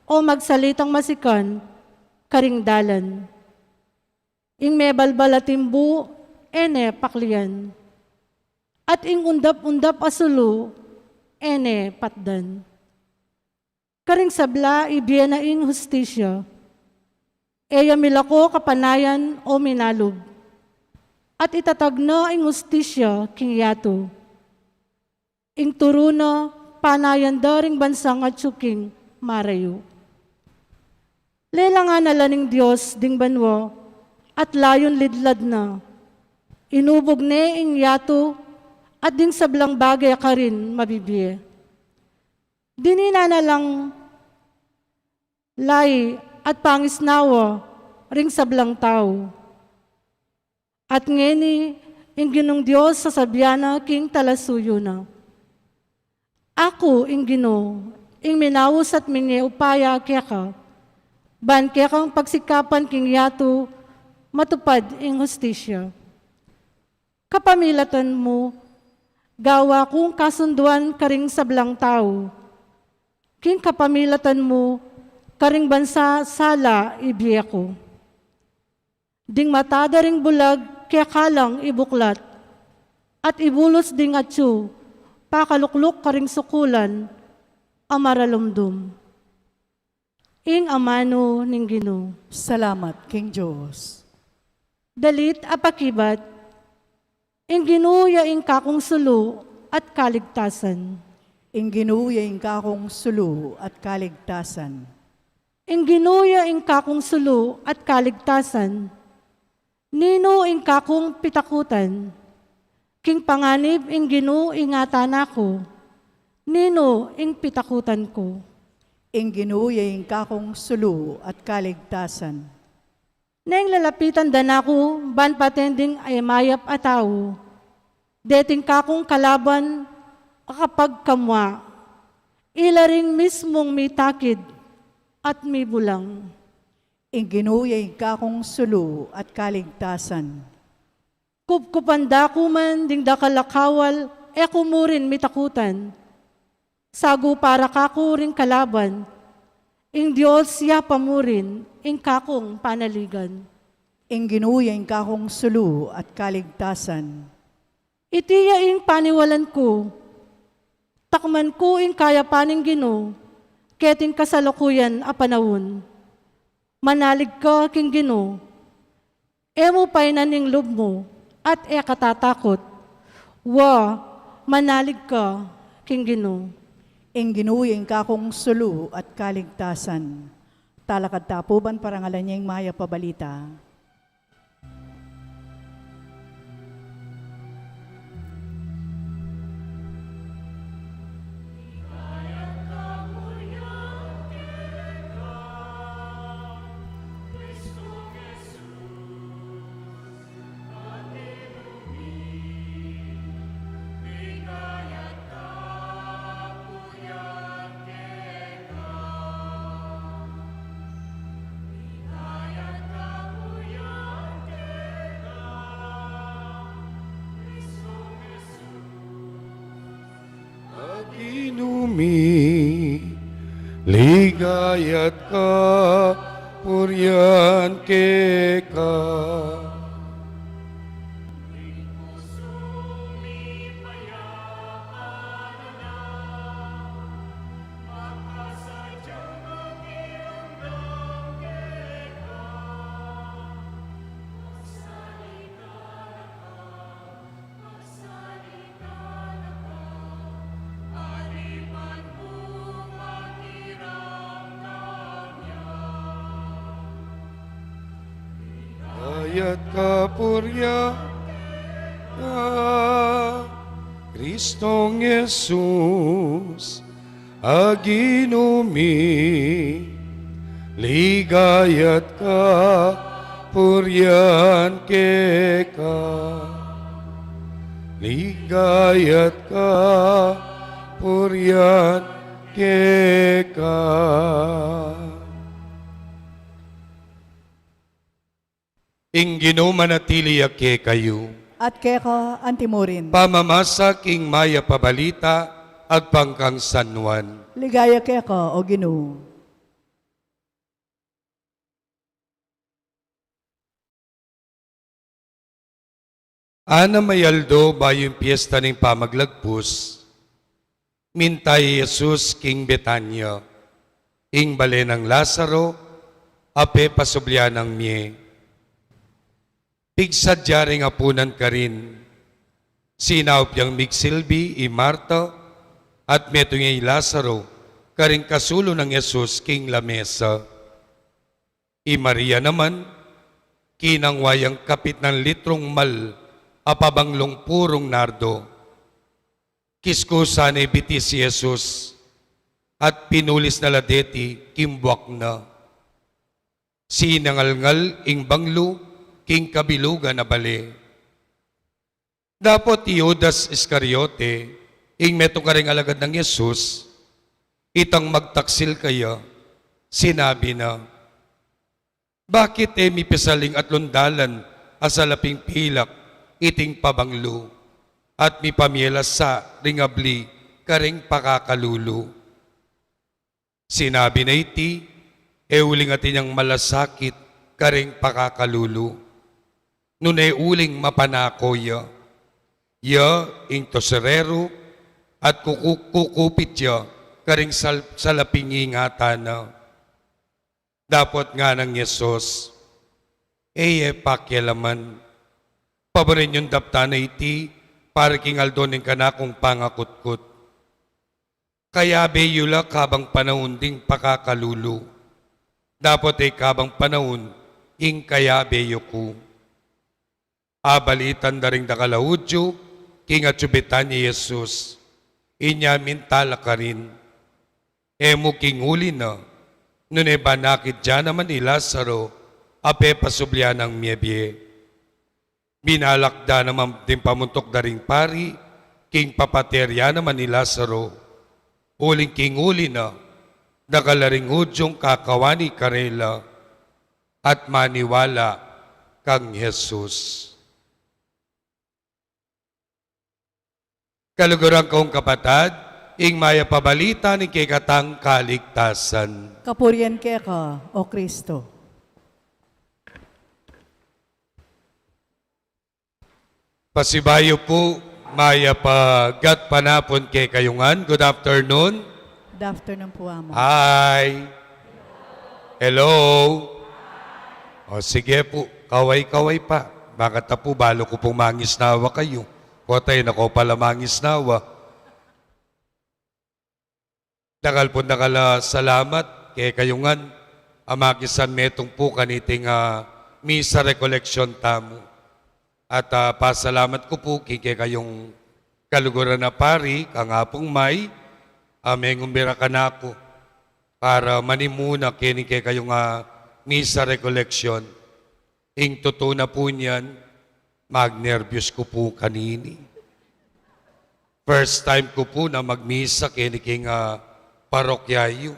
o magsalitang masikan karing dalan. Ing mebalbal a timbu e ne paklian, at ing undap-undap a sulu e ne patdan. Karing sabla ibie na ing hustisya, e ya milako kapanayan o minalub, at itatag na ing hustisya king yatu. Ing turu na panayan da ring bansang atyu king marayu. Lelangan na la ning Dios ding banua, at layun lidlad na. Inubug ne ing yatu, at ding sablang bage karin mabibie. Dininan na lang lai at pangisnawa ring sablang tau. At ngeni, ing Ginung Dios sasabian na king talasuyu na, "Aku ing Ginu, ing minaus at minie upaya keka, ban kekang pagsikapan king yatu matupad ing hustisya. Kapamilatan mu, gawa kung kasunduan karing sablang tau. King kapamilatan mu, karing bansa sala ibie ku. Ding mata da ring bulag keka lang ibuklat, at ibulus ding atyu pakalukluk karing sukulan a maralumdum." Ing amanu ning Ginu. Salamat king Dios. Dalit a pakibat. Ing Ginu ya ing kakung sulu at kaligtasan. Ing Ginu ya ing kakung sulu at kaligtasan. Ing Ginu ya ing kakung sulu at kaligtasan. Ninu ing kakung pitakutan? King panganib ing Ginu ingatan na ku. Ninu ing pitakutan ku? Ing Ginu ya ing kakung sulu at kaligtasan. Neng lalapitan da na ku ban paten ding e mayap a tau. Deting kakung kalaban a kapagkamua, ila ring mismung mitakid at mibulang. Ing Ginu ya ing kakung sulu at kaligtasan. Kupkupan da ku man ding dakal a kawal, e ku murin mitakutan. Sagu para kaku ring kalaban, ing Dios ya pa murin ing kakung panaligan. Ing Ginu ya ing kakung sulu at kaligtasan. Iti ya ing paniwalan ku, takman ku ing kayapan ning Ginu, keting kasalukuyan a panaun. Manalig ka king Ginu, e mu painan ing lub mu, at e ka tatakut. Wa, manalig ka king Ginu. Ing Ginu ya ing kakung sulu at kaligtasan. Talakad ta pu ban parangalan ya ing mayap a balita. Ligaya't kapurian keka. Aya't kapurian ka, Kristong Jesus, a Ginu mi, ligaya't kapurian keka, ligaya't kapurian keka. Ing Ginu manatili ya kekayu. At keka antimurin. Pamamasa king mayap a balita agpang kang San Juan. Ligaya keka, O Ginu. Anam a aldo bayu ing piesta ning Pamaglagpus, minta i Jesus king Betania, ing bale nang Lazaro, a pepasublian nang mie. Pigsadya ring apunan karin, sinaup yang migsilbi i Marta, at metung ya i Lazaro karing kasulu nang Jesus king lamesa. I Maria naman, kinangwa yang kapitnan litrung mal a pabanglung purung nardo. Kiskusan ne bitis i Jesus, at pinulis na la deti king buak na. Sinangalngal ing banglu king kabilugan a bale. Dapot i Judas Iscariote, ing metung karing alagad nang Jesus, itang magtaksil kaya, sinabi na, "Bakit e mi pisaling atlung dalan a salaping pilak iting pabanglu, at mipamie la sa ring abli karing pakakalulu?" Sinabi na iti, e uling atin yang malasakit karing pakakalulu, nune uling mapanako ya. Ya ing tosereru, at kuku-, kukupit ya karing sal-, salaping ingatan na. Dapot ngana nang Jesus, "E ye pakialaman. Paborin yung daptan na iti para king aldo ning kanakung pangakutkut. Kayabe yu la kabang panaun ding pakakalulu. Dapot e kabang panaun ing kayabe yu ku." Abalitan da ring dakal a Judio king atyu Betania i Jesus. Inya minta la karin, "E mu king uli na, nune banakit ya naman i Lazaro a pepasublian nang mie bie?" Binalak da naman ding pamuntuk da ring pari king papate ya naman i Lazaro, uling king uli na, dakal la ring Judiong kakawani karela at maniwala kang Jesus. Kaluguran kung kapatad, ing mayap a balita ning kekatang kaligtasan. Kapurian keka, O Kristo. Pasibayu pu, mayap a gatpanapun kekayu ngan. Good afternoon. Good afternoon pu, Among. Hi. Hello. O, sige pu. Kaway-kaway pa. Bakit pu, balu ku pung mangisnawa kayu. Potay na ku pala mangisnawa. Dakal pung dakal a salamat kekayu ngan a makisan metung pu kaniting, ah, misa recollection tamu. At, ah, pasalamat ku pu king kekayung kaluguran a pari, kang Apung May, a mengumbira kanaku para manimuna keni kekayung, ah, misa recollection. Ing tutu na pu niyan, magnerbyos ku pu kanini. First time ku pu na magmisa keni king, ah, parokya yu.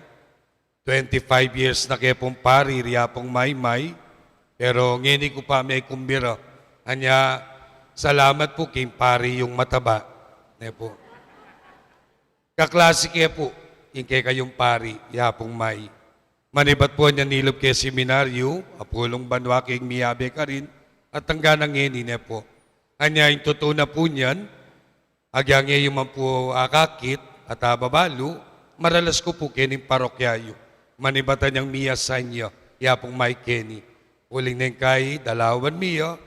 Twenty-five years na ke pung pari ri Apung Maymay, pero ngeni ku pa mekumbira. Anya, salamat pu king pari yung mataba. Ne pu. Kaklase ke pu, ing kekayung pari, yapung may. Manibat pu anyang nilub ke seminaryu, apulung banua keng miyabe karin, at anggang ngeni ne pu. Anya ing tutu na pu niyan, agyang e yu man pu akakit at ababalu, maralas ku pu keni king parokya yu. Manibat anyang mi-assign ya, yapung may keni. Uling neng kai, dalawan mi ya,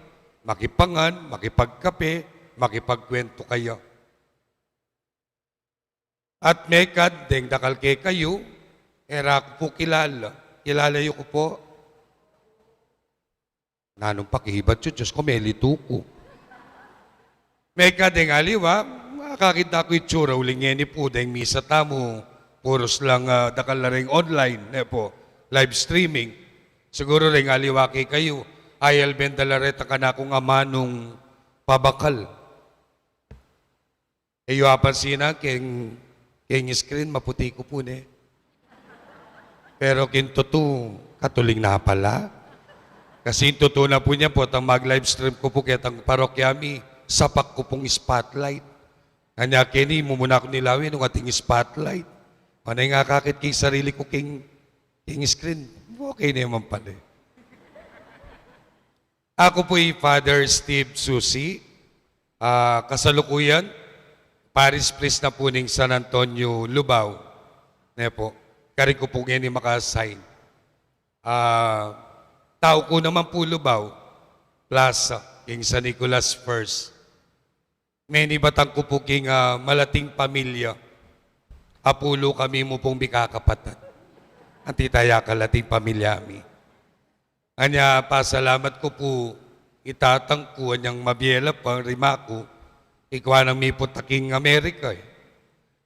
makipangan, makipagkape, makipagkwentu kaya. At mekad deng dakal kekayu, e ra ku pu kilala. Kilala yu ku pu? Nanung pakibat yu, Diyos ku, melitu ku. Mekad deng aliwa, akakit na ku itsura, uling ngeni pu deng misa tamu, purus lang, ah, dakal la reng online, ne pu, live streaming. Siguru reng aliwa kekayu, ay alben da la reta kanakung amanung pabakal. E yu apansinan keng, keng screen, maputi ku pu ne. Pero keng tutu, katuling na pala. Kasi ing tutu na pu niyan, potang mag-live stream ku pu ketang parokya mi, sapak ku pung spotlight. Anya keni, mumuna ku nilawen nung ating spotlight. Mana ing akakit keng sarili ku keng, keng screen. Okay ne man pala e. Aku pu i Father Steve Susi, ah, kasalukuyan, Parish Priest na pu ning San Antonio, Lubao. Ne pu, karin ku pu ngeni maka-assign. Ah, tau ku naman pu Lubao, Plaza, king San Nicolas First. Menibatan ku pu king, ah, malating pamilya. Apulu kami mu pung mikakapatad. Anti taya kalating pamilya mi. Anya pasalamat ku pu i tatang ku anyang mabie la pa, rimaku, ikwa nang miput a king Amerika e.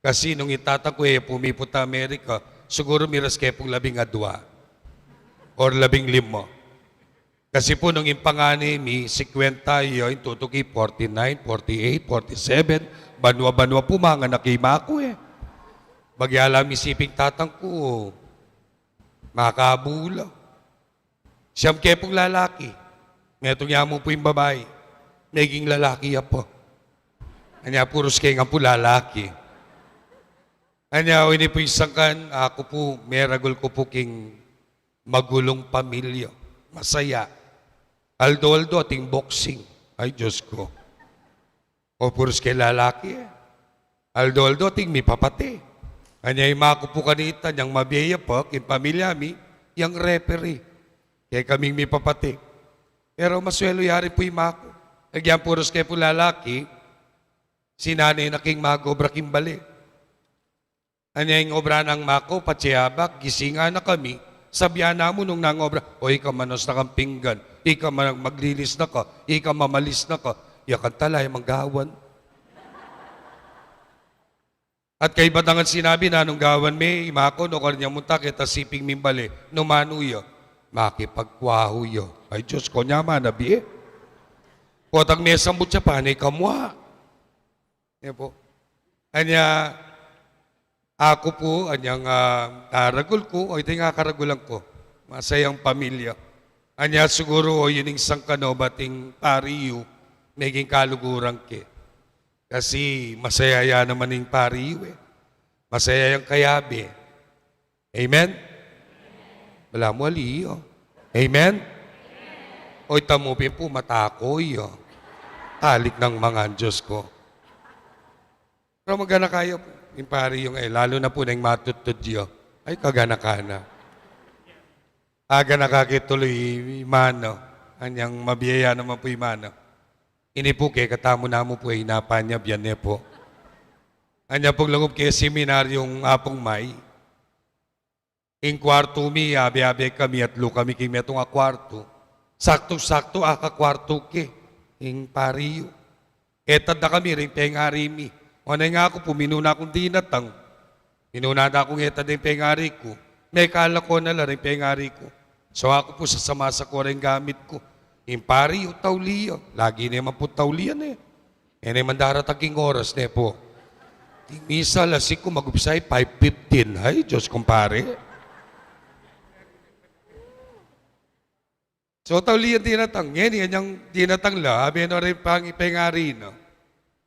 Kasi nung i tatang ku e pu miput a Amerika, siguru miras ke pung labing adwa or labing lima. Kasi pu nung ing pangani mi, singkwenta ya, ing tutu ki forty-nine, forty-eight, forty-seven, banua-banua pu manganak i maku e. Bagya la misiping tatang ku, makabula. Siyam ke pung lalaki. Metung ya mu pu ing babai. Meging lalaki ya pu. Anya purus ke ngan pu lalaki. Anya o ini pu ing sangkan, aku pu, meragul ku pu king magulung pamilya. Masaya. Aldo-aldo ating boxing. Ay, Diyos ku. O purus ke lalaki e. Aldo-aldo ating mipapate. Anya i maku pu kanita, nyang mabie ya pa, king pamilya mi, yang referee. Kekaming mipapate. Pero maswelu ya rin pu i maku. Agyang purus ke pu lalaki, sinanay na king mag-obra king bale. Anya ing obra nang maku, patse abak, gisingan na kami, sabyan na mu nung nangobra, "O, ika manos na kang pinggan, ika ma-, maglinis na ka, ika mamalis na ka, ya kang tala, ya manggawan." At kaybat na ngan sinabi na nung gawan me, i maku, nukarin ya munta keta siping ming bale, nu manu ya, makipagkwahu ya. Ay, Diyos ku, nya man a bie. Potang mesambut ya, pane ka mua. Yan pu. Anya, aku pu, anyang, ah, karagul ku, o iti nga karagulan ku. Masayang pamilya. Anya siguru, o ini ing sangkan o bating pari yu, meging kaluguran ke. Kasi masaya ya naman ing pari yu e. Masaya yang kayabe. Amen? Balamu ali ya. Amen? O ita mu pin pu, mata ku ya. Talik nang mangan, Diyos ku. Pero maganaka ya pu ing pari yu e, lalu na pu neng matutud ya. Ay, kaganaka na. Aganaka ke tuluy i mana. Anyang mabie ya naman pu i mana. Ini pu kekatamu namu pu e, inapanyab ya ne pu. Anya pung lungub ke seminaryung Apung May. Ing kwartu mi, abe-abe kami, atlu kami king metung a kwartu. Saktu-saktu, akakwartu ke ing pari yu. Etad da kami ring pengari mi. Oneng aku pu, minuna kung dinatang. Minuna da kung etad ing pengari ku. Mekalako na la ring pengari ku. So aku pu, sasamasa ku reng gamit ku. Ing pari yu, tauli ya. Lagi ne man pu tauli yan e. E ne man daratang king oras ne pu. Ing misa alas singko, mag-umpisa i five fifteen. Ay, Diyos, kumpare. So, tauli yang dinatang. Ngeni, anyang dinatang la, abe no reng pang-, pengari na.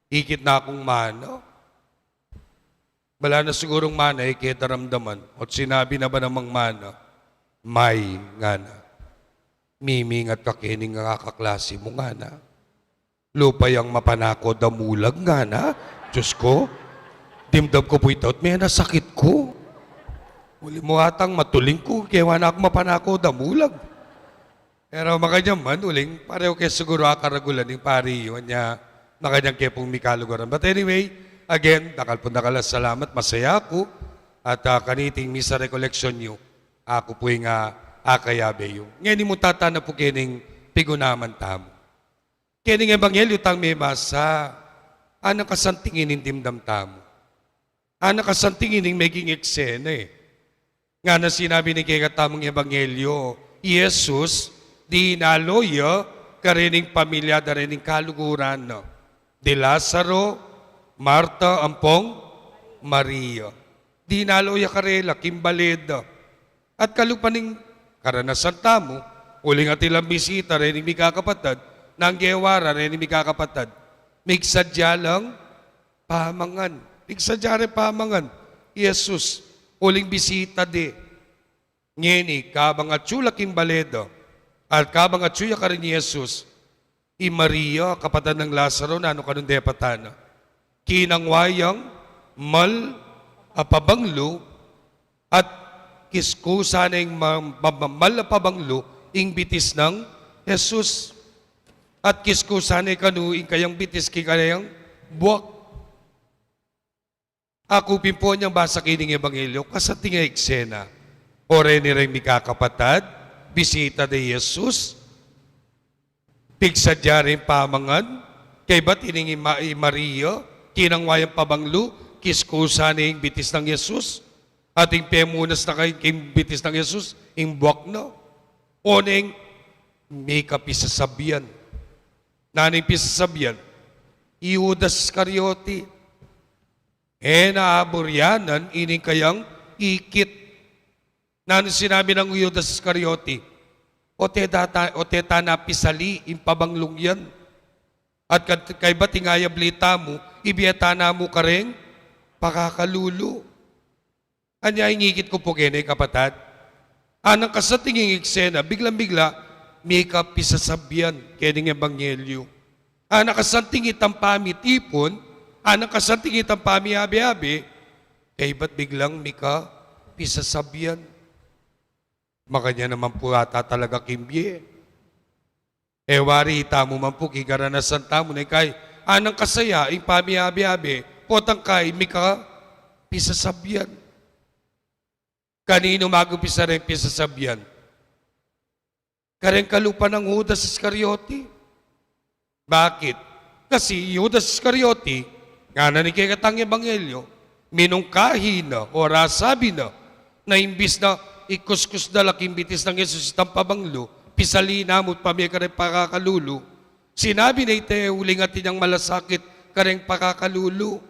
Ikit na kung mana. Wala na sigurung mana e ke daramdaman. At sinabi na ba namang mana, "May," ngana, "mimingat ka kening kakaklase mu," ngana. "Lupa yang mapanako damulag," ngana. Diyos ko, dimdam ku pu ita, me na sakit ku. Uli mu atang matuling ku, kewa na ku mapanako damulag. Pero makanyan man, uling pareho ke siguru akaragulan ning pari yu, nya makanyan ke pung mikaluguran. But anyway, again, dakal pung dakal a salamat, masaya ku, at, ah, kaniting misa recollection yu, aku pu ing, ah, akayabe yu. Ngeni mu tatana pu kening pigunaman tamu. Kening ebanghelyo tang mebasa, anang kasanting ining dimdam tamu. Anang kasanting ining meging eksena e. Ngana sinabi ning kekatamung ebanghelyo, i Jesus, dinalo ya karening pamilya da rening kaluguran na. Di Lazaro, Marta, ampong Maria. Dinalo ya karela, king bale da. At kalupa ning karanasan tamu, uling atin lang bisita rening mikakapatad, nanu ing gewa ra rening mikakapatad. Migsadya lang pamangan. Migsadya reng pamangan i Jesus, uling bisita de. Ngeni, kabang atyu la king bale da, at kabang atyu ya karin i Jesus, i Maria, kapatad nang Lazaro, nanu kanung depatan na? Kinangwa yang mal a pabanglu, at kiskusan neng ma-, ma-, ma-, mal a pabanglu ing bitis nang Jesus. At kiskusan ne kanu ing kayang bitis king kayang buak. Aku pin pu anyang basa kening ebanghelyo, kasanting a eksena. O reni reng mikakapatad, bisita de i Jesus, pigsadya reng pamangan, kaybat ining i Ma-, i Maria, kinangwa yang pabanglu, kiskusan ne ing bitis nang Jesus, at ing pemunas na kay king bitis nang Jesus, ing buak na. O neng mika pisasabyan. Nanu ing pisasabyan? I Judas Iscariote. E na aburyanan ining kayang ikit. Nanu sinabi nang Judas Iscariote? O te data-, o te tana pisali ing pabanglung yan. At kat-, kaybat ing ayabli tamu, ibie ta na mu kareng pakakalulu. Anya ing ikit ku pu keni, kapatad? Anang kasanting ing eksena, biglang-bigla, mika pisasabyan kening ebanghelyo. Anang kasanting itang pamitipun, anang kasanting itang pamiabe-abe, kaybat biglang mika pisasabyan. Makanyan naman pu ata talaga king bie. E wari itamu man pu king karanasan tamu, nung kay anang kasaya ing pamiabe-abe, potang kay mika pisasabyan. Kaninu magumpisa reng pisasabyan? Kareng kalupa nang Judas Iscariote. Bakit? Kasi i Judas Iscariote, ngana ning kekatang ebanghelyo, minungkahi na, o rasabi na, na imbis na ikuskus da la king bitis nang Jesus itang pabanglu, pisali na mu at pamie kareng pakakalulu. Sinabi na ita, uling atin yang malasakit kareng pakakalulu.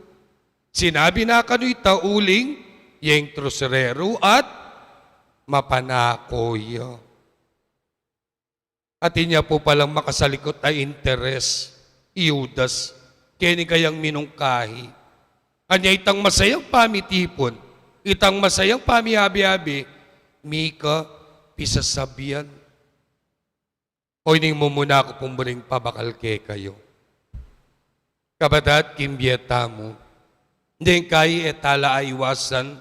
Sinabi na kanu ita, uling ya ing trusureru at mapanako ya. Atin ya pu palang makasalikut a interes i Judas keni kayang minungkahi. Anya itang masayang pamitipun, itang masayang pamiabe-abe, mika pisasabyan. O ining mumuna ku pung buring pabakal kekayu. Kapatad, king bie tamu, deng kay e ta la aiwasan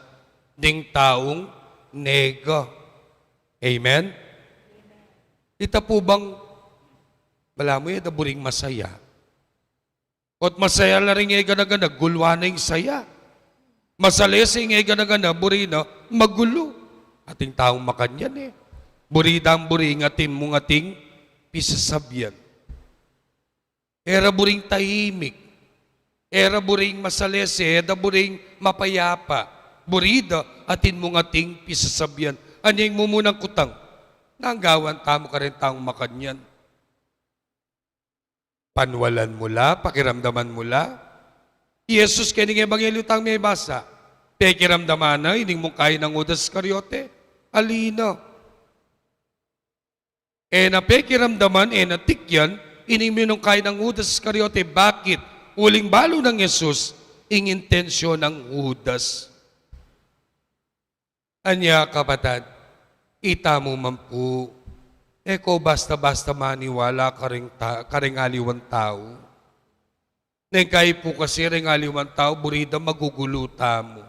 ding taung nega. Amen? Ita pu bang, balamu e da buring masaya. Ot masaya la ring e gana-gana, guluan na ing saya. Masalese ing e gana-gana, buri na magulu. Ating taung makanyan e. Buri dang buri ing atin mung ating pisasabyan. E ra buring tahimik. E ra buring masalese, e da buring mapayapa. Buri da atin mung ating pisasabyan. Anya ing mumunang kutang? Nanu ing gawan tamu kareng taung makanyan? Panwalan mu la, pakiramdaman mu la. I Jesus keni king ebanghelyo tang mebasa, pekiramdaman na ining mungkahi nang Judas Iscariote? Ali na. E na pekiramdaman, e na tikyan ining minungkahi nang Judas Iscariote. Bakit? Uling balu nang Jesus, ing intensyon nang Judas. Anya, kapatad, itamu man pu, e ko basta-basta maniwala karing ta-, karing aliwang tau. Neng kai pu kasi reng aliwang tau, buri da magugulu tamu.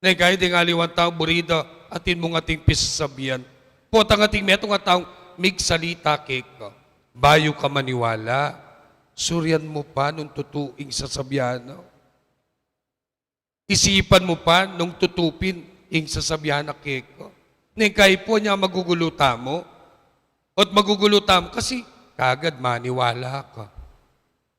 Neng kai deng aliwang tau, buri da atin mung ating pisasabian. Potang ating metung a taung migsalita keka, bayu ka maniwala, surian mu pa nung tutu ing sasabian na. Isipan mu pa nung tutu pin ing sasabian na keka. Neng kai pu, anya magugulu tamu. Ot magugulu tamu kasi kagad maniwala ka.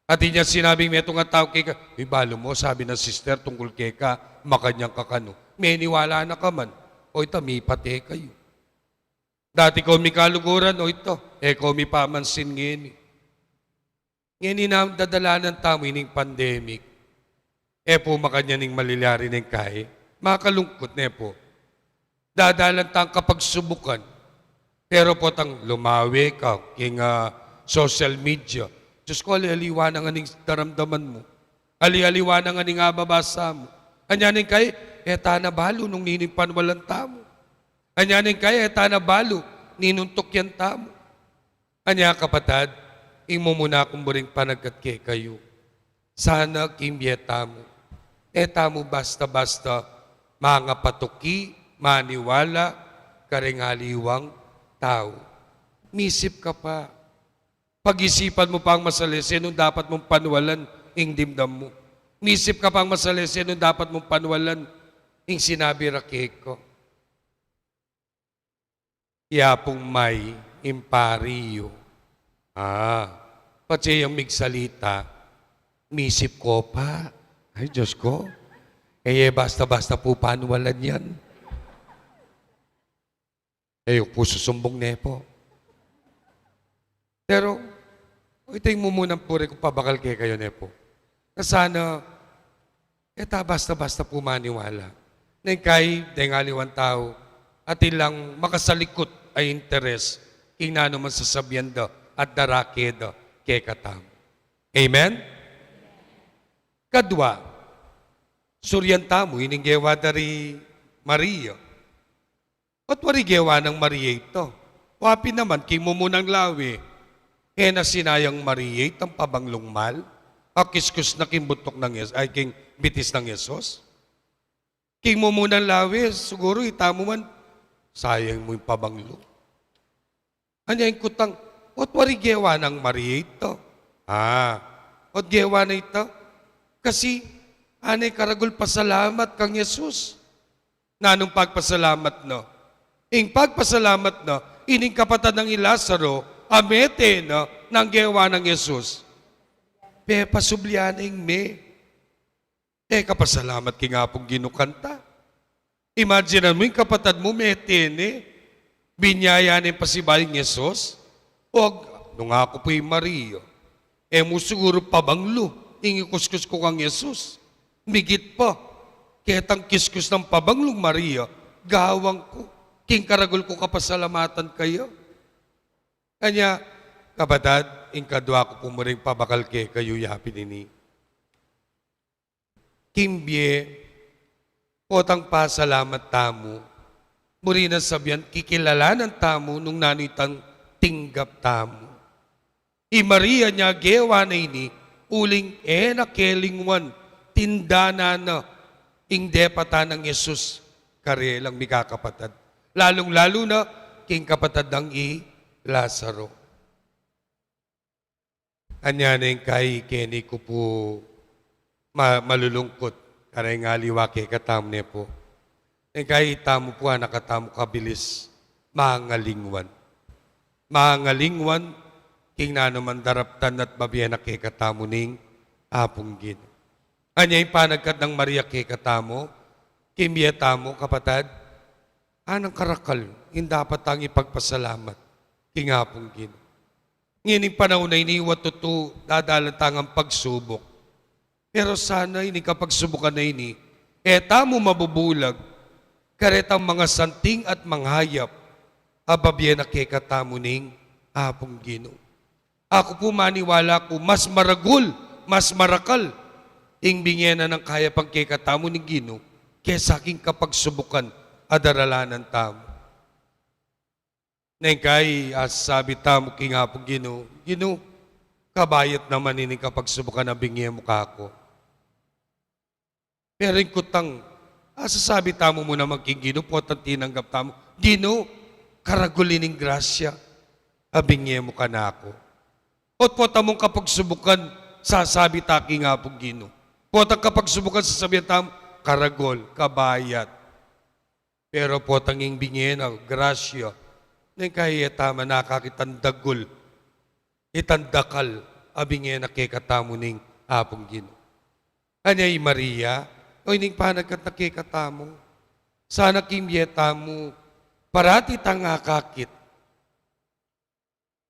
At inya sinabing metung a tau keka, "Uy, balu mu, sabi nang sister tungkul keka, makanyan ka kanu." Meniwala na ka man. O ita, mipate kayu. Dati ko mikaluguran, o ita, e ko mipamansin ngeni. Ngeni na dadalanan tamu ining pandemic. E pu makanyan ing malilyari neng kai. Makalungkut, ne pu. Dadalan tang kapagsubukan. Pero potang lumawe ka king, ah, social media, Diyos ko, ali-aliwa na ngan ing daramdaman mu. Ali-aliwa na ngan ing ababasa mu. Anya neng kai, e ta na balu nung ninu ing panwalan tamu. Anya neng kai, e ta na balu ninung tukyan tamu. Anya, kapatad, ing mumuna kung buring panagkat kekayu, sana king bie tamu, e tamu basta-basta mangapatuki, maniwala kareng aliwang tau. Misip ka pa. Pag-isipan mu pang masalese nung dapat mung panwalan ing dimdam mu. Misip ka pang masalese nung dapat mung panwalan ing sinabi ra keka. Yapung may impari yu. Ah, patse yang migsalita, misip ko pa. Ay, Diyos ko. E ye basta-basta pu panwalan yan. E yu pu susumbung, ne pu. Pero, o, ita ing mumunang puri kung pabakal kekayu, ne pu. Na sana, e ta basta-basta pu maniwala. Neng kai, deng aliwang tau, atin lang makasalikut a interes king nanu mang sasabian da at darake da kekatamu. Amen? Kadwa, surian tamu ining gewa da ri Maria. Ot wari gewa nang Maria ita. Wa pin naman, king mumunang lawe, e na sinayang Maria itang pabanglung mal a kiskus na king buntuk nang Yes-, ay, king bitis nang Jesus. King mumunang lawe, siguru itamu man, sayang mu ing pabanglu. Anya ing kutang, ot wari gewa nang Maria ita. Ah, ot gewa na ita. Kasi, anay karagul pasalamat kang Jesus. Nanung pagpasalamat na? Ing pagpasalamat na, ining kapatad nang i Lazaro, a mete na nang gewa nang Jesus. Pepasublian ing me. E ka pasalamat king Apung Ginu kanta? Imaginan mu ing kapatad mu mete ne, binyaya ne pasibayu ing Jesus. Og, nung aku pu i Maria, e mu siguru pabanglu ing ikuskus ku kang Jesus. Migit pa ketang kiskus nang pabanglung Maria, gawang ku king karagul kung kapasalamatan kaya. Anya, kapatad, ing kadwa ku pumuring pabakal kekayu yapin ini. King bie, potang pasalamat tamu, buri nang sabian, kikilalanan tamu nung nanu itang tinggap tamu. I Maria nya gewa na ini, uling e na kelingwan, tindanan na ing depatan nang Jesus karelang mikakapatad. Lalung-lalu na king kapatad nang i Lazaro. Anya neng kai keni ku pu ma-, malulungkut kareng aliwa kekatamu, ne pu. Neng kai itamu pu, anak katamu kabilis mangalingwan. Mangalingwan king nanu mang daraptan at babie na kekatamu ning Apung Ginu. Anya ing panagkat nang Maria kekatamu, king bie tamu, kapatad, anang karakal ing dapat tang ipagpasalamat king Apung Ginu. Ngening panaun a ini, wa tutu, dadalan tang pagsubuk. Pero sana ining kapagsubukan a ini, e tamu mabubulag karetang mangasanting at manghayap a babie na kekatamu ning Apung Ginu. Aku pu maniwala ku, mas maragul, mas marakal Ing binye na nang kayapan kekatamu ning Ginu, kesa king kapagsubukan a daralanan tamu. Neng kai, asabi tamu king Apung Ginu, Ginu, kabayat naman ining kapagsubukan a binye mu kaku. Pero ing kutang, asasabi tamu mu naman king Ginu, potang tinanggap tamu, Ginu, karagul ining grasya a binye mu kanaku. Ot pota mung kapagsubukan, sasabi ta king Apung Ginu. Potang kapagsubukan, sasabian tamu, karagul, kabayat. Pero potang ing binye na grasya, neng kai e tamu manakakit itang dagul, itang dakal a binye na kekatamu ning Apung Ginu. Anya i Maria, o ining panagkat na kekatamu, sana king bie tamu, parati tang akakit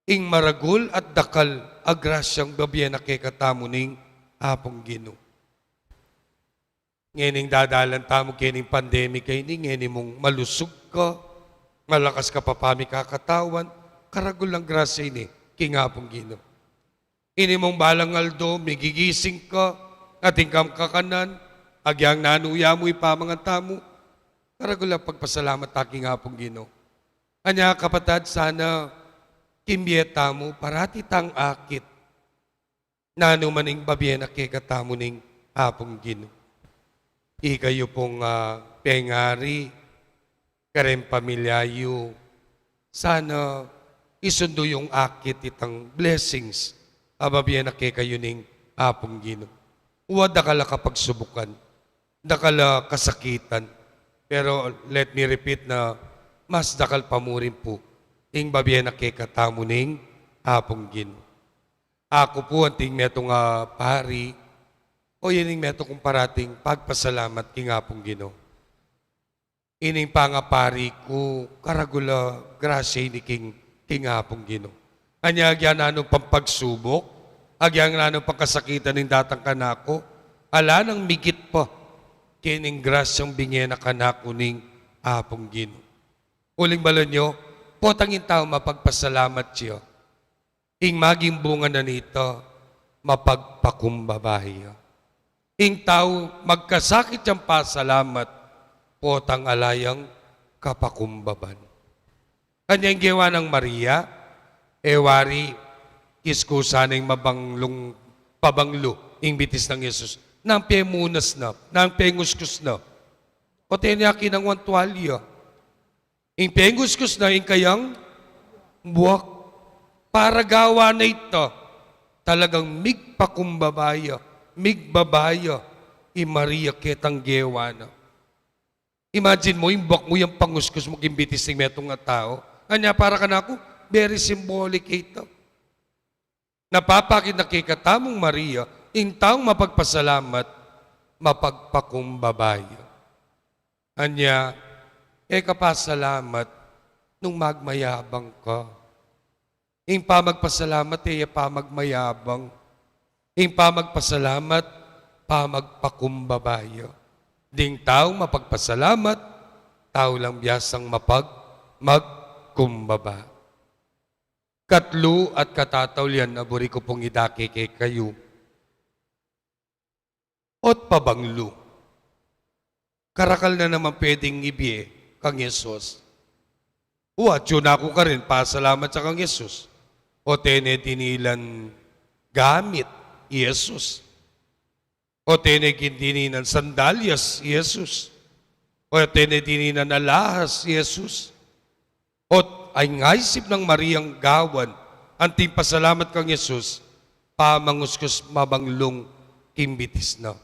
ing maragul at dakal a grasyang bibie na kekatamu ning Apung Ginu. Ngening dadalan tamu kening pandemic a ini, ngeni mung malusug ka, malakas ka pa pamikakatawan, karagul lang grasya ini king Apung Ginu. Ini mung balang aldo, migigising ka, atin kang kakanan, agyang nanu ya mu ipamangan tamu, karagul lang pagpasalamat ta king Apung Ginu. Anya kapatad, sana king bie tamu, parati tang akit nanu man ing bibie na kekatamu ning Apung Ginu. Ikayu pung, ah, pengari, kareng pamilya yu, sana isundu yung akit itang blessings a bibie na kekayu ning Apung Ginu. Wa dakal a kapagsubukan, dakal a kasakitan. Pero let me repeat na mas dakal pa mu rin pu ing bibie na kekatamu ning Apung Ginu. Aku pu anting metung a pari, o yan ing metung kung parating pagpasalamat king Apung Ginu. Ining pangapari ku, karagul a grasya ini king, king Apung Ginu. Anya agyang nanu pang pagsubuk, agyang nanu pang kasakitan ing datang kanaku, ala nang migit pa kening grasyang binye na kanaku ning Apung Ginu. Uling balu yu, potang ing tau mapagpasalamat ya, ing maging bunga na nita, mapagpakumbaba ya. Ing tau magkasakit yang pasalamat, potang ala yang kapakumbaban. Kanya ing gewa nang Maria, e wari, kiskusa neng mabanglung, pabanglu ing bitis nang Jesus. Nang pemunas na, nang penguskus na. O tene akin nang wang tuwalya. Ing penguskus na ing kayang buak, para gawa na ita, talagang migpakumbaba ya, migbaba ya i Maria ketang gewa na. Imagine mu, ing buak mu yang panguskus mu king bitis ning metung a tau. Anya para kanaku, very symbolic ita. Napapakit na kekatamung Maria, ing taung mapagpasalamat, mapagpakumbaba ya. Anya, e ka pasalamat nung magmayabang ka. Ing pamagpasalamat, e ya pamagmayabang. Ing pamagpasalamat, pamagpakumbaba ya. Ding taung mapagpasalamat, tau lang biasang mapag-, magkumbaba. Katlu at katataulian a buri ku pung idake kekayu. Ot pabanglu. Karakal na naman pwedeng ibie kang Jesus. Wa, atyu na ku karin pasalamat ya kang Jesus. O tene dininan gamit i Jesus. O tene dininan sandalyas i Jesus. O tene dininan alahas i Jesus. Ot ing aisip nang Mariang gawan anting pasalamat kang Jesus, pamanguskus mabanglung king bitis na.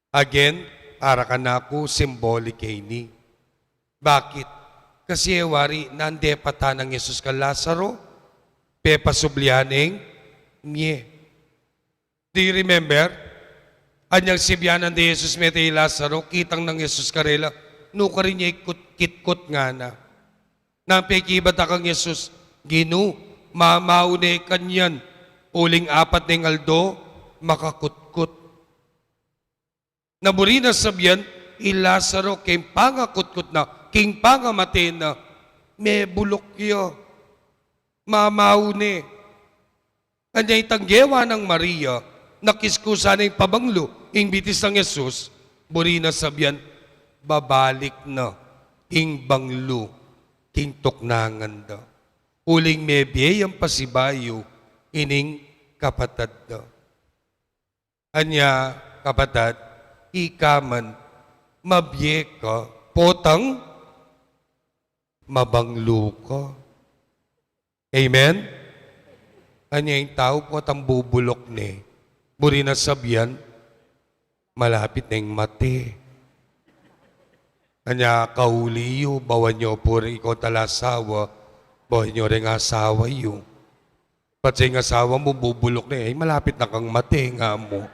Again, para kanaku, simbolik ya ini. Bakit? Kasi e wari, nande pa ta nang Jesus kang Lazaro, pepasubli ya neng mie. Do you remember? Anyang sibianan de Jesus mete i Lazaro, kitang nang Jesus karela, nukarin ya ikut-kitkut ngana. Nang pekibat da kang Jesus, Ginu, mamau ne kanyan, uling apat neng aldo, makakutkut. Na buri nang sabian, i Lazaro, king pangakutkut na, king pangamate na, mebuluk ya, mamau ne. Anya itang gewa nang Maria, Nakiskusa na ing pabanglu, ing bitis nang Jesus, buri na sabian, babalik na ing banglu king tuknangan da. Uling mebie yang pasibayu ining kapatad da. Anya, kapatad, ika man, mabie ka, potang mabanglu ka. Amen? Anya ing tau potang bubuluk ne, buri na sabian, malapit neng mate. Anya kauli yu, bawan yu pu ring ikaw talasawa, bawan yu ring asawa yu. Patse ing asawa mu, bubuluk ne, ay, malapit na kang mate, nga mu.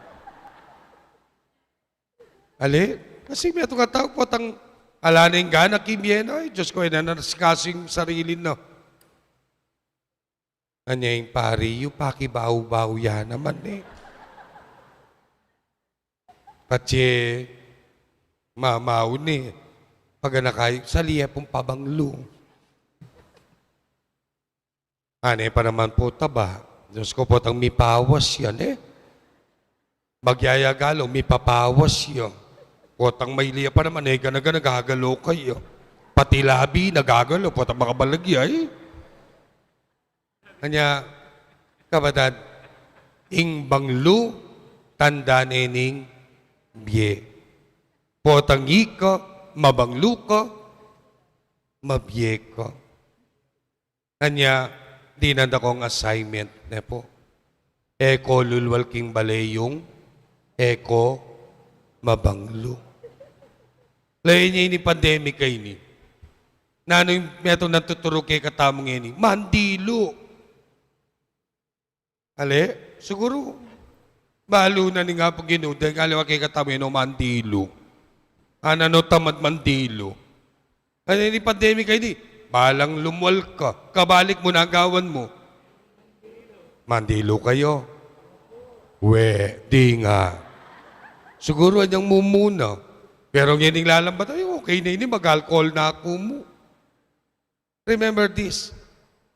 Ali, kasi metung a tau potang ala neng gana king bie na, ay, Diyos ko, e na nasikasu ing sarili na. Anya ing pari yu, pakibau-bau ya naman e. Patse mamaun e, paganaka yu, sali e pung pabanglu. Ane pa naman pu taba. Diyos ko, potang mipawas yan e. Magyayagalo, mipapawas yan. Potang maili ya pa naman e, gana-gana gagalo kaya. Pati labi nagagalo, potang makabalag ya e. Anya, kapatad, ing banglu, tanda ne ning bie. Potang ika, mabanglu ka, mabie ka. Anya, dinan da kong assignment, ne pu. E ko lulwal king bale yung e ko mabanglu. Lawen ye ini pandemic a ini. Nanu ing metung nang tuturu kekatamu ngeni? Mandilu. Ale, siguru, balu na ning Apung Ginu, deng aliwa kekatamu e no mandilu. Ana no tamad mandilu. Anya ini pandemic a ini, balang lumwal ka, kabalik mu na gawan mu. Mandilu kayu. We, di nga. Siguru anyang mumuna. Pero ngening lalambat, ay, okay na ini, mag-alcohol na aku mu. Remember this,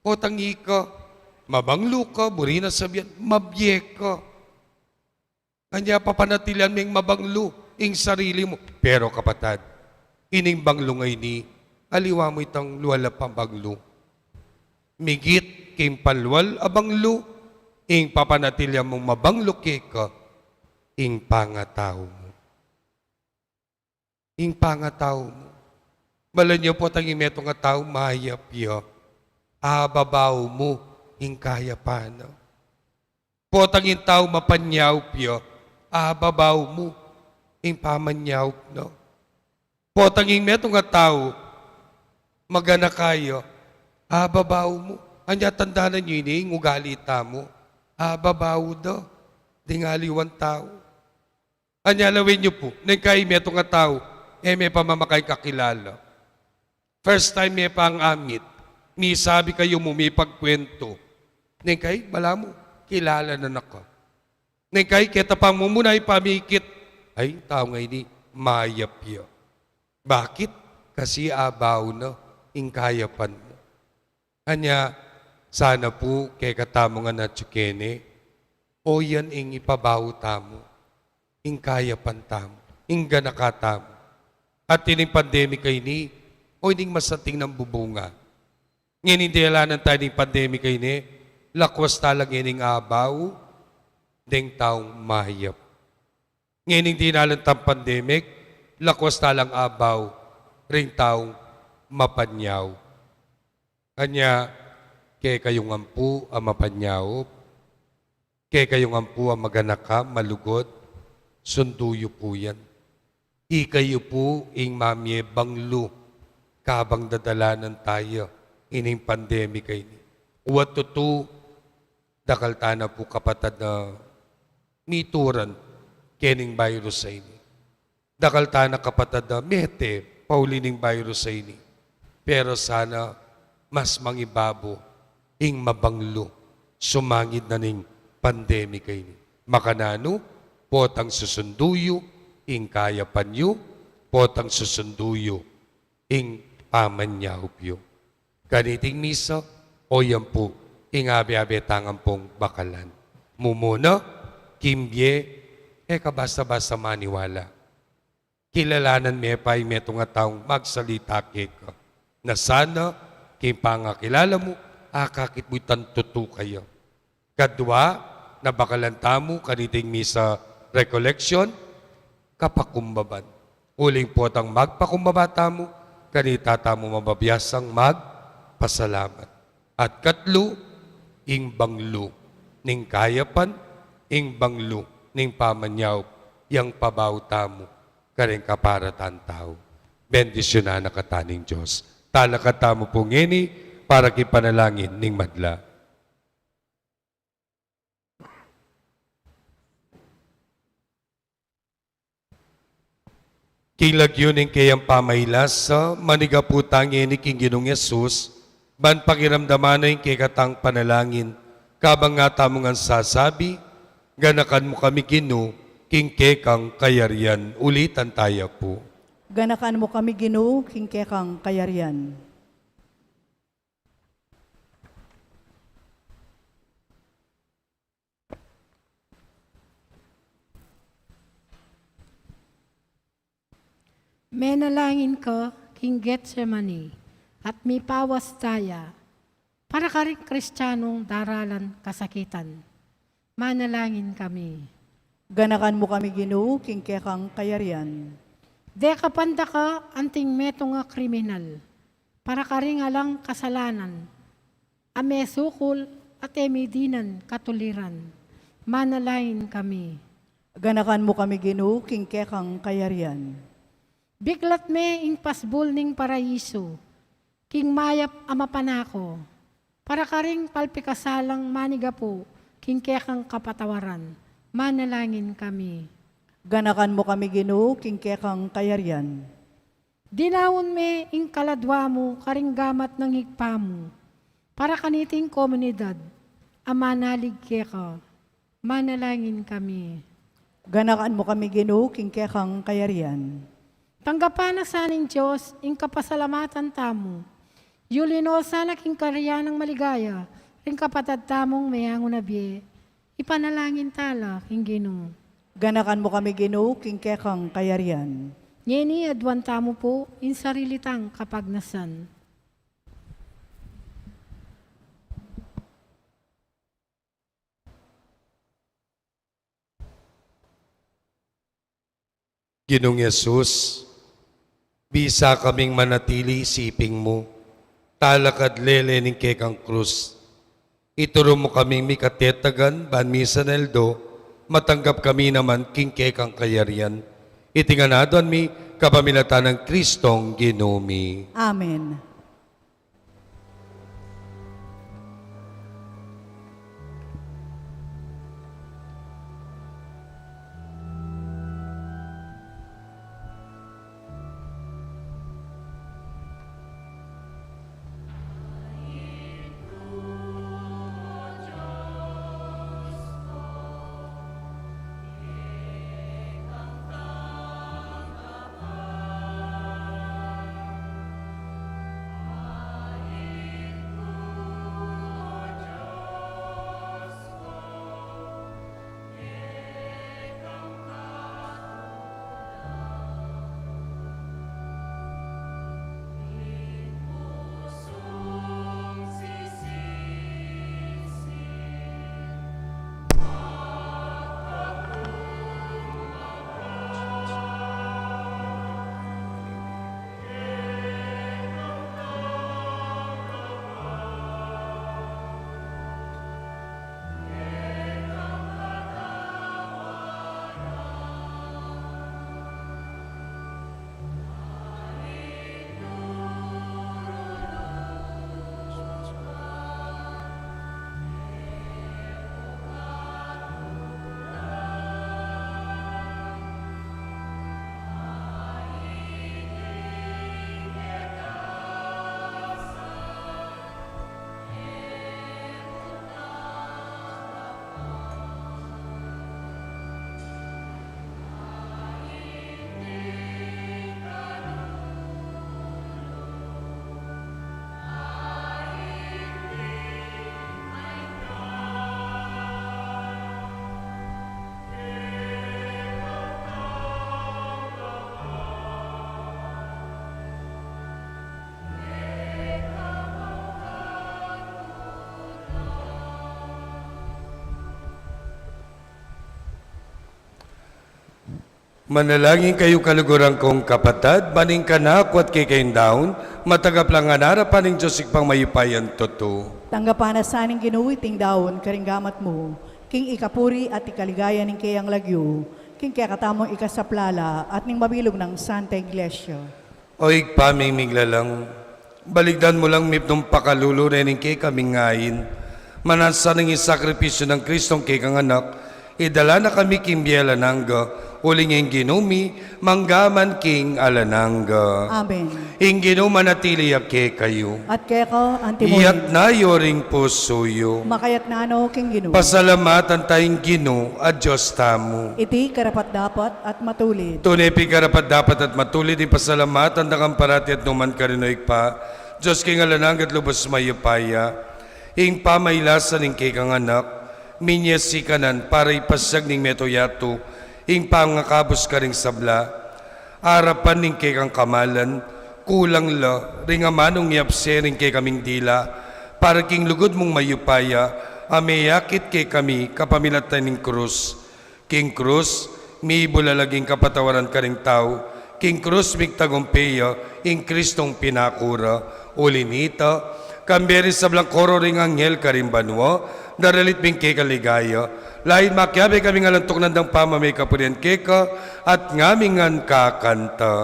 potang ika, mabanglu ka, buri na sabian, mabie ka. Anya papanatilian meng mabanglu ing sarili mu. Pero kapatad, ining banglu a ini, aliwa mu itang lualap a banglu. Migit king palual a banglu, ing papanatilian mung mabanglu keka, ing pangatau mu. Ing pangatau mu. Malanyu potang ing metung a tau mayap ya, ababau mu ing kayapan na. Potang ing tau mapanyaup ya, ababau mu ing pamanyaup na. Potang ing metung a tau maganaka ya, ababau mu. Anya tandanan yu ini, ing ugali tamu, ababau da ding aliwang tau. Anya lawen yu pu, neng kai metung a tau e me pamamakay kakilala. First time me pang amit, misabi kayu mu, mipagkwentu. Neng kai, balamu, kilala na naka. Neng kai, keta pang mumuna ipamikit, ay, tau ngeni, mayap ya. Bakit? Kasi abau na ing kayapan mu. Anya, sana pu kekatamu ngan atyu keni, o yan ing ipabau tamu, ing kayapan tamu, ing ganaka tamu. At ining pandemic a ini, o ining masanting nang bubunga. Ngening delanan taya ning pandemic a ini, lakwas tala ngening abau deng taung mayap. Ngening dinalan tang pandemic, lakwas talang abau ring taung mapanyaup. Anya, kekayu ngan pu a mapanyaup, kekayu ngan pu a maganaka, malugud, sundu yu pu yan. Ikayu pu ing mamie banglu kabang dadalanan taya ining pandemic a ini. Wa tutu, dakal tana pu kapatad a mituran kening virus a ini. Dakal tana kapatad a mete pauli ning virus a ini. Pero sana mas mangibabu ing mabanglu sumangid na ning pandemic a ini. Makananu? Potang susundu yu ing kayapan yu, potang susundu yu ing pamanyaup yu. Kaniting misa, o yan pu ing abe-abe tang ampong bakalan. Mumuna, King bie, e ka basta-basta maniwala. Kilalanan me pa ing metung a taung magsalita keka, na sana king pangakilala mu, akakit mu itang tutu kaya. Kadwa, nabakalan tamu kaniting misa recollection, kapakumbaban. Uling potang magpakumbaba tamu, kanita tamu mababiasang magpasalamat. At katlu, ing banglu ning kayapan, ing banglu ning pamanyaup, yang pabau tamu karing kaparatan tau. Bendisyunan na kata ning Dios. Talakad tamu pu ngeni para king panalangin ning madla. King lagyu ning keyang pamailasa, manigapu ta ngeni king Ginung Jesus, ban pakiramdaman na ing kekatang panalangin, kabang nga tamu ngan sasabi, "Ganakan mu kami, Ginu, king kekang kayarian." Ulitan taya pu. "Ganakan mu kami, Ginu, king kekang kayarian." Menalangin ka king Getsemani at mipawas taya para karing Kristianong daralan kasakitan. Manalangin kami. Ganakan mu kami, Ginu, king kekang kayarian. Dekapan da ka anting metung a kriminal para karing alang kasalanan a mesukul at e midinan katuliran. Manalangin kami. Ganakan mu kami, Ginu, king kekang kayarian. Biklat me ing pasbul ning paraisu king mayap a mapanako para karing palpikasalang manigapu king kekang kapatawaran. Manalangin kami. Ganakan mu kami, Ginu, king kekang kayarian. Dinaun me ing kaladwa mu karing gamat nang higpa mu para kaniting komunidad a manalig keka. Manalangin kami. Ganakan mu kami, Ginu, king kekang kayarian. Tanggapan na sa ning Dios ing kapasalamatan tamu. Yuli no sana king kayarian nang maligaya ring kapatad tamung meyangu na bie. Ipanalangin tala king Ginu. Ganakan mu kami, Ginu, king kekang kayarian. Ngeni aduan tamu pu ing sarili tang kapagnasan. Ginung Jesus, bisa kaming manatili king siping mu, talakad lele ning kekang krus. Ituru mu kaming mikatetagan, ban misan aldo, matanggap kami naman king kekang kayarian. Iti ngan aduan mi kapamilatan nang Kristong Ginu mi. Amen. Manalangin kayu, kaluguran kung kapatad, ban ing kanaku at kekayu daun, matagap lang king arapan ning Dios Ibpang mayupayang tutu. Tanggapan na sa ning Ginu iting daun karing gamat mu, king ikapuri at ikaligaya ning keyang lagyu, king kekatamung ikasaplala at ning mabilug nang Santa Iglesia. O Ibpa ming miglalang, balikdan mu lang mipnung pakalulu reni king kekaming ain. Mananu sana ing sakripisyu nang Kristong kekang Anak, idala na kami king bie alang angga, uling ing Ginu mi, mangga man king alang angga. Amen. Ing Ginu manatili ya kekayu. At keka antimurin. Iyatas yu ring pusu yu. Makayatas na no king Ginu. Pasalamatan taya ing Ginu a Dios tamu. Iti karapat-dapat at matulid. Tune pin karapat-dapat at matulid ing pasalamatan da ka parati at nukarin man, O Ibpa, Dios king alang angga at lubus mayupaya. Ing pamailasan ning kekang Anak, minie sikanan para ipasiag ning meto yatu ing pangakabus karing sabla. Arapan ning kekang kamalan, kulang la ring amanung yapse ring kekaming dila, para king lugud mung mayupaya, a meyakit kekami kapamilatan ning krus. King krus, mibulalag ing kapatawaran karing tau. King krus, migtagumpe ya ing Kristong pinaku ra. Uli nita, kambe ring sablang koro ring anghel karing banua, daralit mi ing kekang ligaya. Lain makiabe kami ngan alang tuknang dang pamamie kapurian keka, at ngaming ngan kakanta.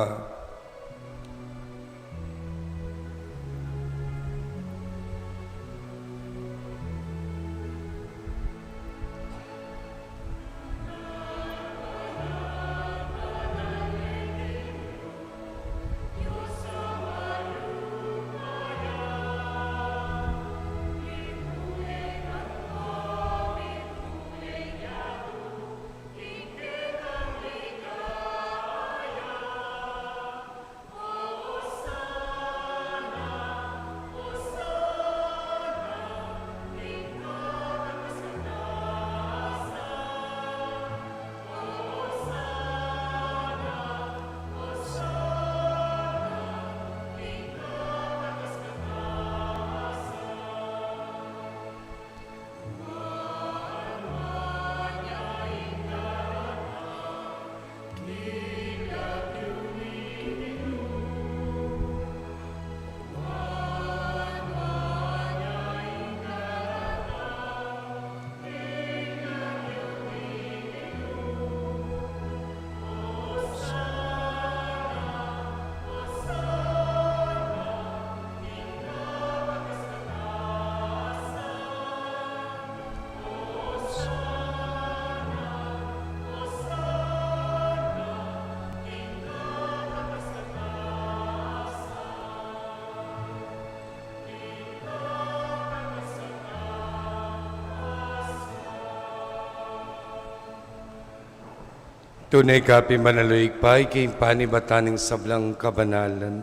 Tune ka pin banal, O Ibpa, ika ing panibatan ning sablang kabanalan.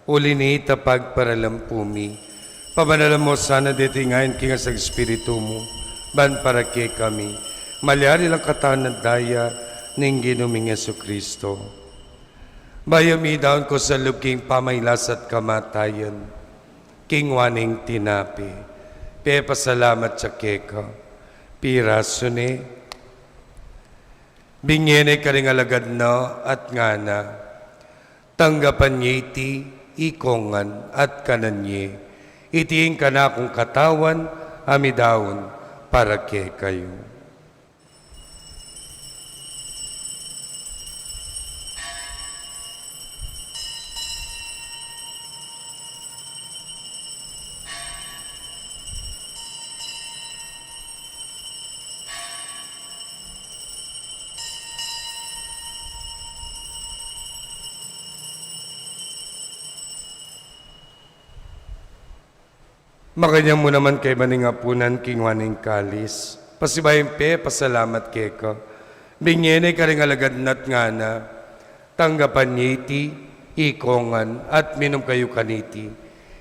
Uli nita, pagparalan pu mi, pabanalan mu sana deti ngan king asa't Espiritu mu, ban para kekami malyari lang katawan at daya ning Ginu ming Jesucristo. Bayu mi daun kusalub king pamailas at kamatayan, kinua ne ing tinape, pepasalamat ya keka, pirasu ne, binye ne karing alagad na at ngana: Tanggapan ye iti, ikong ngan at kanan ye. Iti ing kanakung katawan a midaun para kekayu. Makanyan mu naman kaybat ning apunan, kinua ne ing kalis, pasibayu yang pepasalamat keka, binye ne karing alagad na at ngana: Tanggapan ye iti, ikong ngan, at minum kayu kaniti.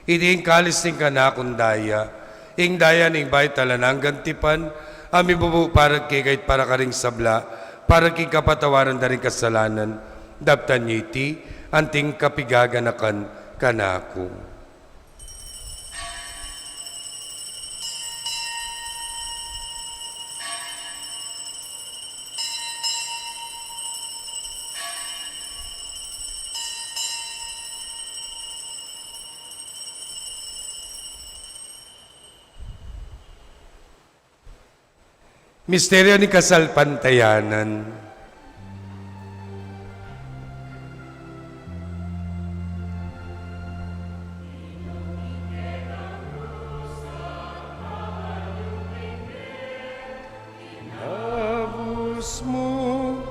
Iti ing kalis ning kanakung daya, ing daya ning bayu at alang anggang tipan, a mibubu para kekayu at para karing sabla, para king kapatawaran da ring kasalanan. Daptan ye iti, anting kapigaganakan kanaku. Misteryo ning kasalpantayanan. Inabus mu.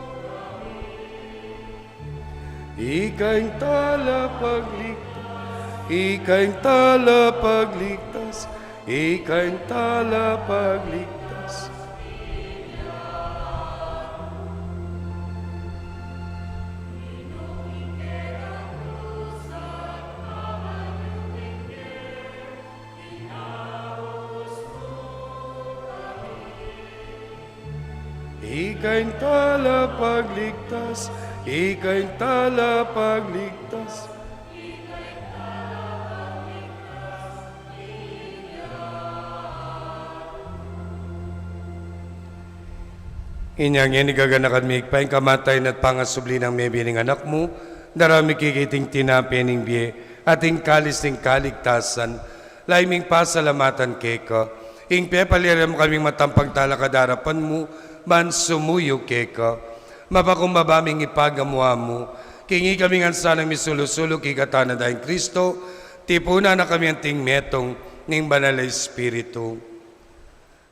Ika ing talapagligtas, ika ing talapagligtas, ika ing talapagligtas. Ika ing talapagligtas, ika ing talapagligtas. Inya ngeni gaganakan mi, Ibpa, ing kamatayan at pangasubli nang mebie ning Anak mu, daraun mi keka iting tinape ning bie at ing kalis ning kaligtasan, lalu ming pasalamatan keka, ing pepaliaran mu kaming matampang talakad king arapan mu, ban sumuyu keka. Mapakumbaba ming ipagamua mu, king ikami ngan sanang misulu-sulu kekatang Ginu a Kristo, tipunan na kami anting metung ning Banal a Espiritu.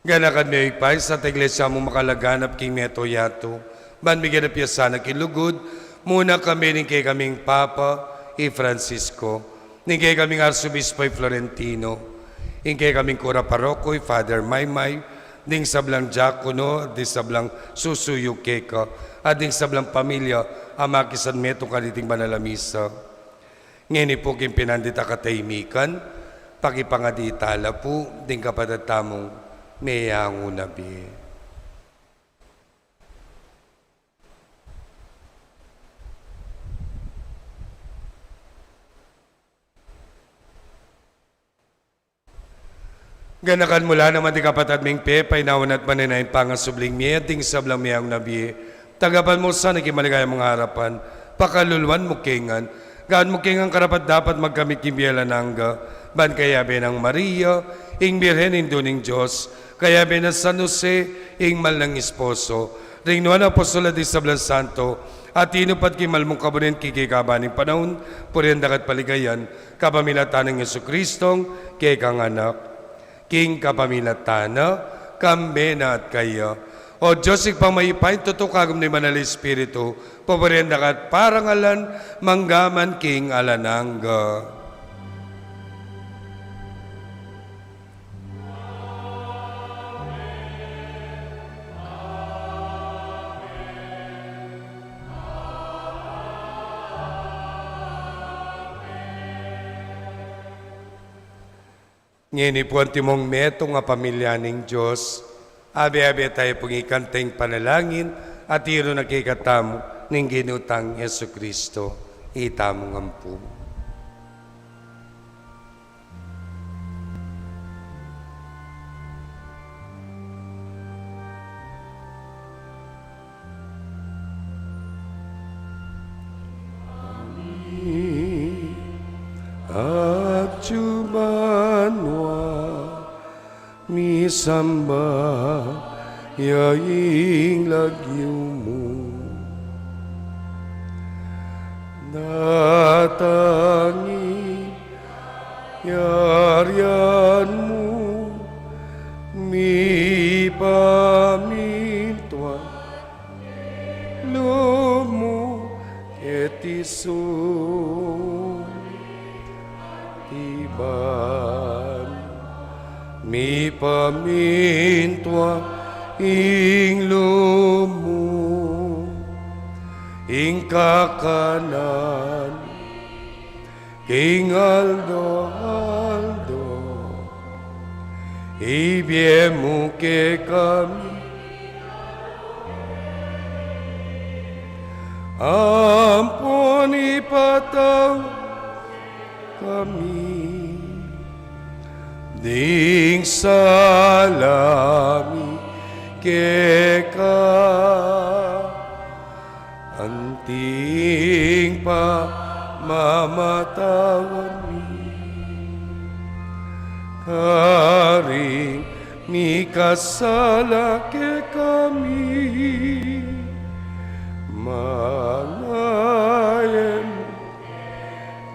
Ganakan mu, Ibpa, ing Santa Iglesia mung makalaganap king mabilug a yatu, ban migyan na pia sana king lugud, muna kambe ning kekaming Papa, i Francisco, ning kekaming Arsobispo, i Florentino, ing kekaming kura paroko, i Father Maymay, ding sablang diakono, ding sablang susuyu keka, at ding sablang pamilya a makisan metung kaniting banal a misa. Ngeni pu king pinandit a katahimikan, pakipangadi tala pu ding kapatad tamung meyangu na bie. Ganakan mu la naman ding kapatad ming pepainawa at manenaya ing pangasubling mie at ding sablang meyangu na bie. Tagapan mu sana king maligaya mung arapan. Pakaluluan mu ke ngan. Gawan mu ke ngan karapat-dapat magkamit king bie alang angga. Ban kayabe nang Maria, ing Birhen Indu ning Dios, kayabe nang San Jose, ing mal nang esposo, ding nuan a apostol at ding sablang santo a tinupad king mal mung kabunen king kekaba ning panaun, purian da ka at paligayan, kapamilatan nang Jesucristong kekang Anak. King kapamilatan na, kambe na at kaya, O Dios Ibpang mayupaya, ing tutung kagum ning Banal a Espiritu, pupurian da ka at parangalan, mangga man king alang angga. Ngeni pu antimong metung a pamilya ning Dios, abe-abe tayu pung ikanta ing panalangin a tiru na kekatamu ning Ginu tang Jesucristo, itamu ngan pu. Atyu banua, misamban ya ing lagyu mu. Datang ing kayarian mu, mipamintuan ing lub mu keti sulip anti banua. Mipamintuan ing lub mu king kakanan king aldo-aldo. Ibie mu kekami ampon ipatawad kekami ding sala mi keka, anti ing pamamatawad mi karing Mikasala kekami, mangayan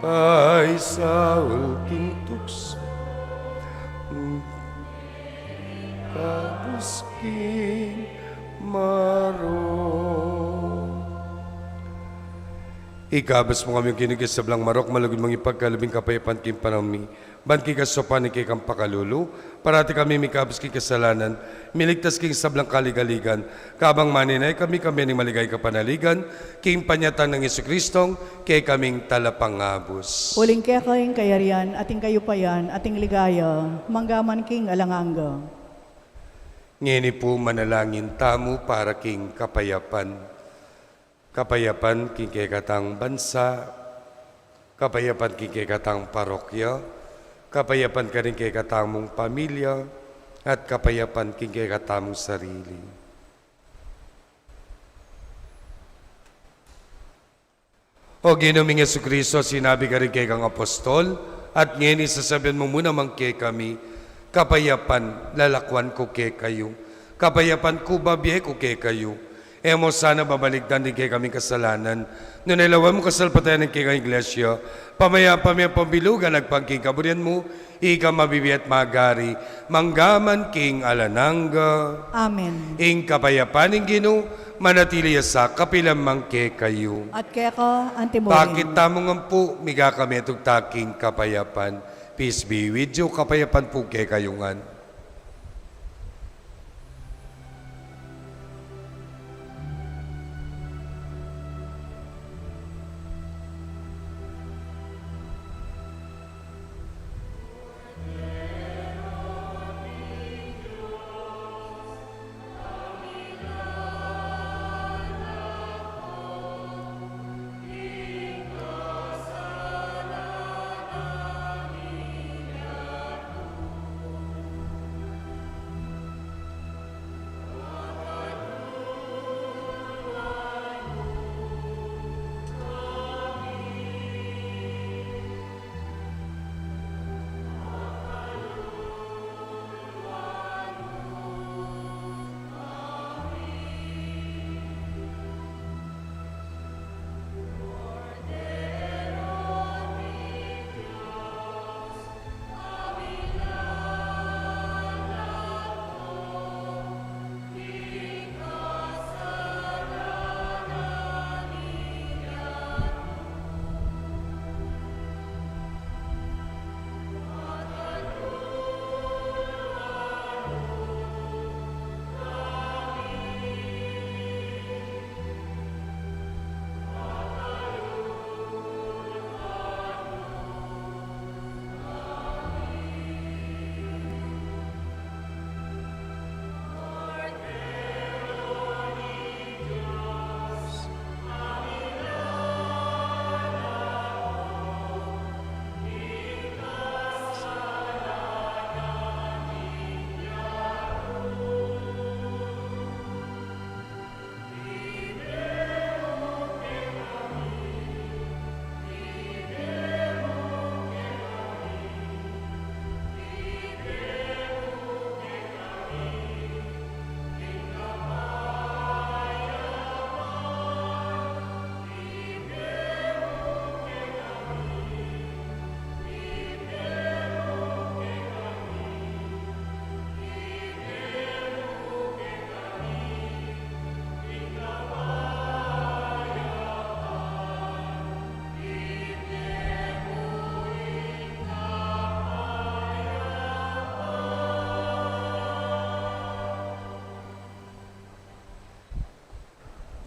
paisaul king tuksu, ikabus king marok. Ikabus mu kami, O Ginu, king sablang marok, malugud mung ipagkalub ing kapayapan king panaun mi. Ban king kasaupan ning kekang pakalulu, parati kami mikabus king kasalanan, miligtas king sablang kaligaligan, kabang manenaya kami, kambe ning maligaya king panaligan, king panyatang nang Jesucristong kekaming Talapangabus. Uling keka ing kayarian, at ing kayupayan, at ing ligaya, mangga man king alang angga. Ngeni pu manalangin tamu para king kapayapan. Kapayapan king kekatang bansa, kapayapan king kekatang parokya, kapayapan karing kekatamung pamilya, at kapayapan king kekatamung sarili. O Ginu ming Jesucristo, sinabi karing kekang apostol, at ngeni sasabian mu mu naman kekami, kapayapan lalakwan ku kekayu, kapayapan ku babie ku kekayu. E mu sana babalikdan ding kekaming kasalanan, nune lawan mu ing kasalpantayanan ning kekang Iglesia, pamayapa me pambilugan agpang king kaburian mu, ika mabibie at magari, mangga man king alang angga. Amen. Ing kapayapan ning Ginu, manatili ya sa kapilan man kekayu. At keka antimurin. Pakit tamu ngan pu, migakami at ugtak king kapayapan. Peace be with you, kapayapan pu kekayu ngan.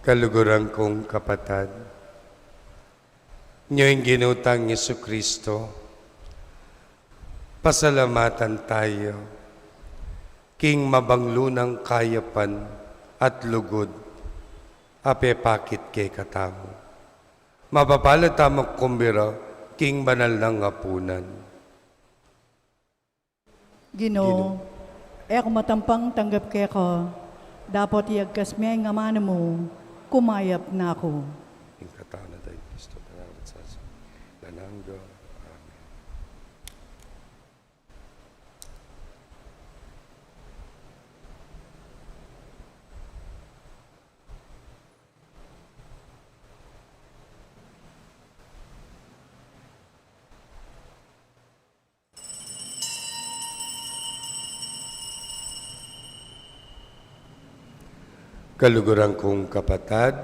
Kaluguran kung kapatad, nyo ing Ginu tang Jesucristo, pasalamatan tayu king mabanglu nang kayapan at lugud a pepakit kekatamu. Mapapalad tamu kumbira king banal nang apunan. Ginu, Ginu, e ku matampang tanggap keka, dapot iyagkas me ing amanu mu, kumayap na ku. Ing katawan at daya nang Kristo, pangapat sa alang angga. Amen. Kaluguran kung kapatad,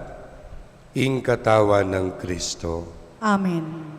ing katawan nang Kristo. Amen.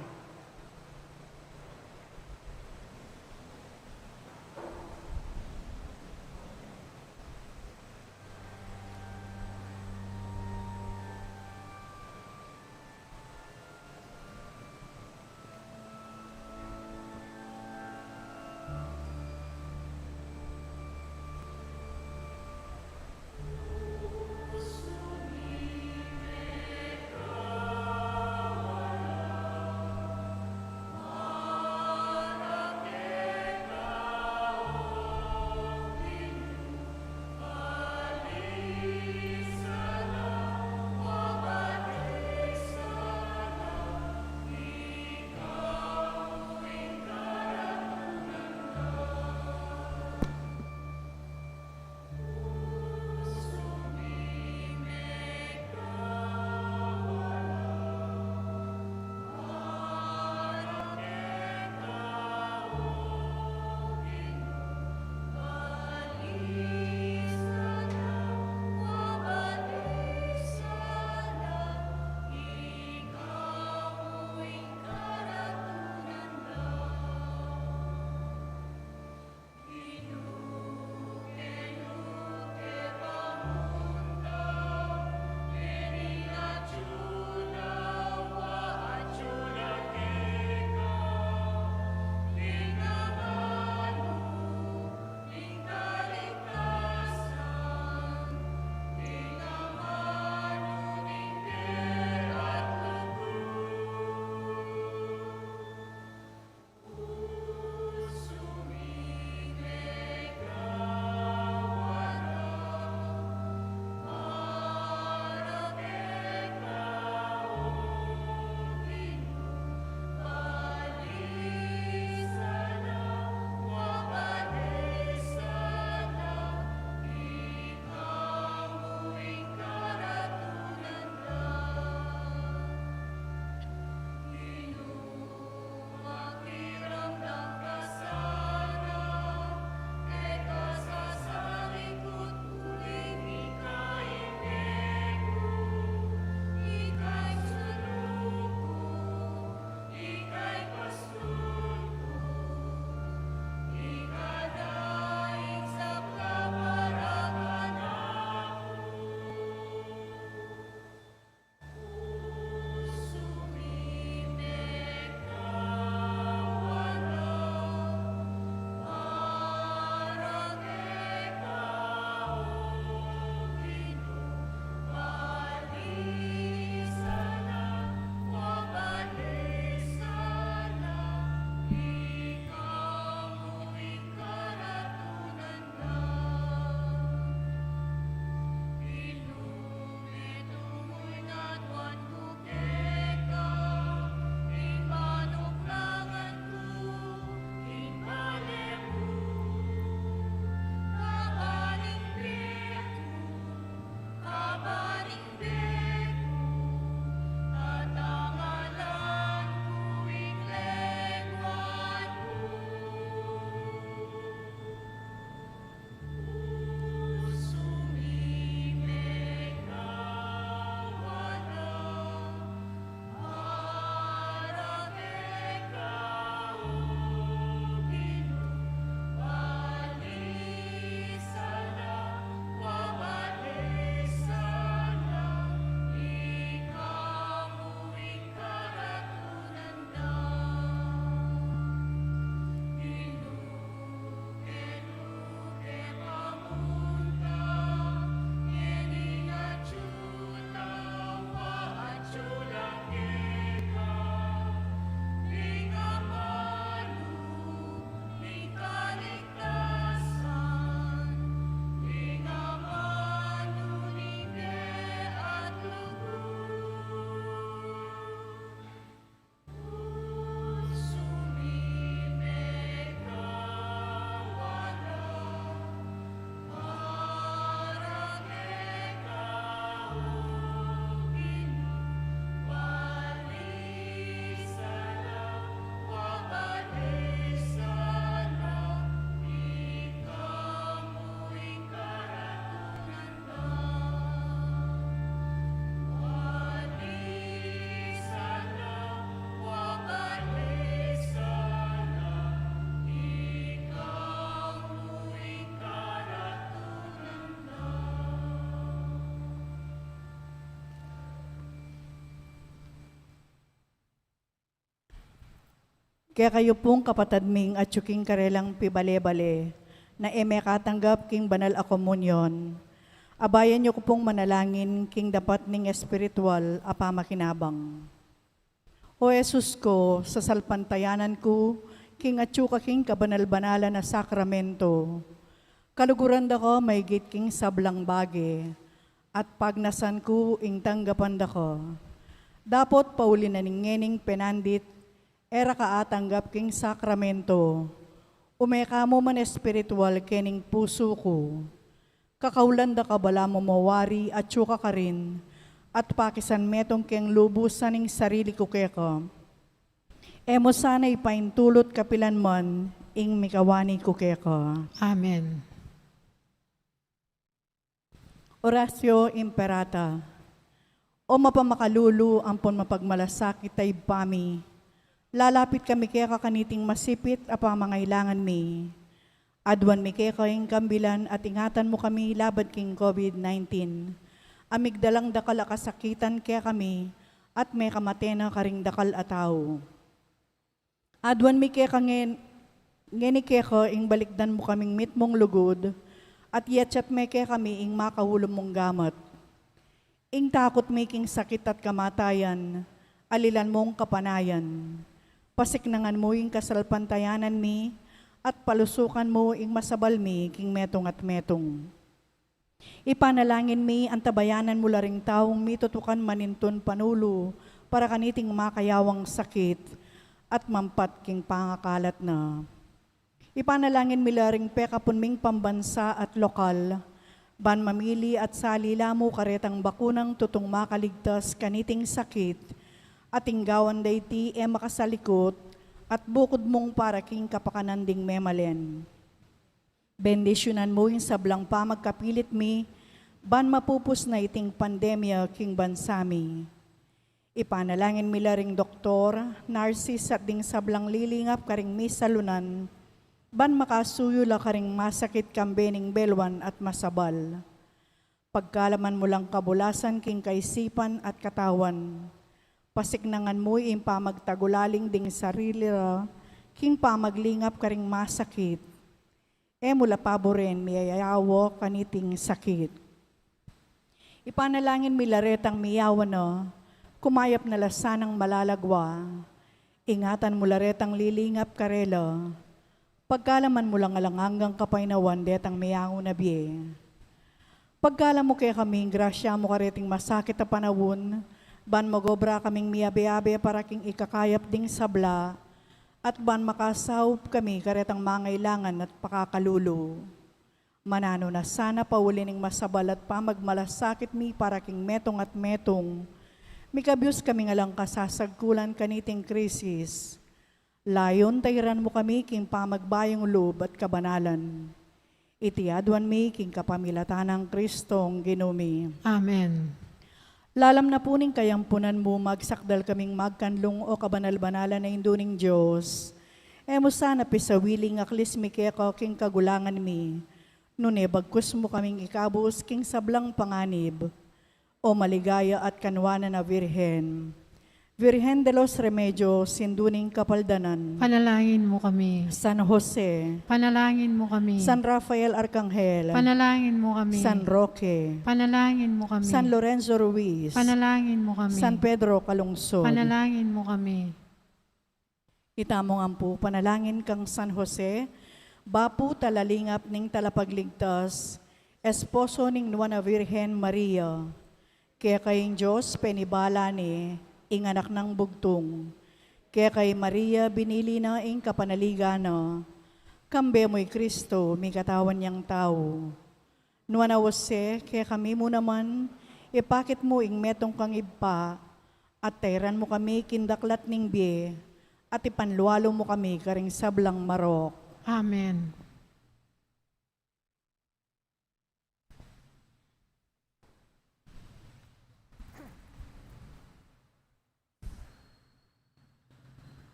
Kekayu pung kapatad ming atyu king karelang pibale-bale, na e mekatanggap king banal a komunyon, abayan yu ku pung manalangin king dapat ning espiritual a pamakinabang. O Jesus ku, sasalpantayanan ku king atyu ka king kabanal-banalan a sakramento. Kaluguran da ka maigit king sablang bage, at pagnasan ku ing tanggapan da ka. Dapot pauli na ning ngening penandit, e ra ka atanggap king sakramento. Ume ka mu man espiritual kening pusu ku. Kakaulan da ka balamu mo wari atyu ka karin, at pakisan metung keng lubusan ing sarili ku keka. E mu sana ipaintulut kapilan man ing mikawani ku keka. Amen. Oratio Imperata. O mapamakalulu ampon mapagmalasakit a Ibpa mi, lalapit kami keka kaniting masipit a pamangailangan mi. Aduan mi keka ing kambilan at ingatan mu kami laban king COVID nineteen. A migdalang dakal a kasakitan kekami at mekamate na karing dakal a tau. Aduan mi keka ngen-, ngeni keka ing balikdan mu kaming mitmung lugud, at yatyat me kekami ing makaulu mung gamat. Ing takut mi king sakit at kamatayan, alilan mung kapanayan. Pasiknangan mu ing kasalpantayanan mi, at palusukan mu ing masabal mi king metung at metung. Ipanalangin mi, antabayanan mu la ring taung mitutukan manintun panulu para kaniting makayawang sakit at mampat king pangakalat na. Ipanalangin mi la ring pekapun ming pambansa at lokal, ban mamili at salila mu karetang bakunang tutung makaligtas kaniting sakit, at ing gawan da iti e makasalikut, at bukud mung para king kapakanan ding memalen. Bendisyunan mu ing sablang pamagkapilit mi, ban mapupus na iting pandemya king bansa mi. Ipanalangin mi la ring doktor, narsis at ding sablang lilingap karing misalunan, ban makasuyu la karing masakit kambe ning beluan at masabal. Pagkalaman mu lang kabulasan king kaisipan at katawan. Pasiknangan mu ing pamagtagulaling ding sarili ra king pamaglingap karing masakit. E mu la paburen miyayawa kaniting sakit. Ipanalangin mi la retang miyawa na, kumayap na la sanang malalagwa. Ingatan mu la retang lilingap karela. Pagkalaman mu lang alang anggang kapaynawan detang miyangu na bie. Pagkalam mu kekami ing grasya mu kareting masakit a panaun, ban magobra kaming miyabe-abe para king ikakayap ding sabla, at ban makasaup kami karetang mangailangan at pakakalulu. Mananu na sana pauli ning masabal at pamagmalasakit mi para king metung at metung, mikabyus kaming alang kasasagkulan kaniting krisis. Layun tairan mu kami king pamagbayung lub at kabanalan. Iti aduan mi king kapamilatan nang Kristong Ginu mi. Amen. Lalam na pu ning kayampunan mu, magsakdal kaming magkanlung, o kabanal-banalan a Indu ning Dios. E mu sana pisawili ing aklis mi keka king kagulangan mi, nune bagkus mu kaming ikabus king sablang panganib. O maligaya at kanwanan a Virgen. Virgen de los Remedios, Indu ning Kapaldanan. Panalangin mu kami. San Jose. Panalangin mu kami. San Rafael Arcangel. Panalangin mu kami. San Roque. Panalangin mu kami. San Lorenzo Ruiz. Panalangin mu kami. San Pedro Calungsod. Panalangin mu kami. Itamu ngan pu panalangin kang San Jose, bapu talalingap ning Talapagligtas, esposo ning Nuan a Virgen Maria. Keka ing Dios penibala ne ing Anak nang Bugtung. Keka i Maria binili na ing kapanaligan na. Kambe mu i Kristo, mikatawan yang tau. Nuan a Jose, kekami mu naman, ipakit mu ing metung kang ibpa, at tairan mu kami king daklat ning bie, at ipanlualu mu kami karing sablang marok. Amen.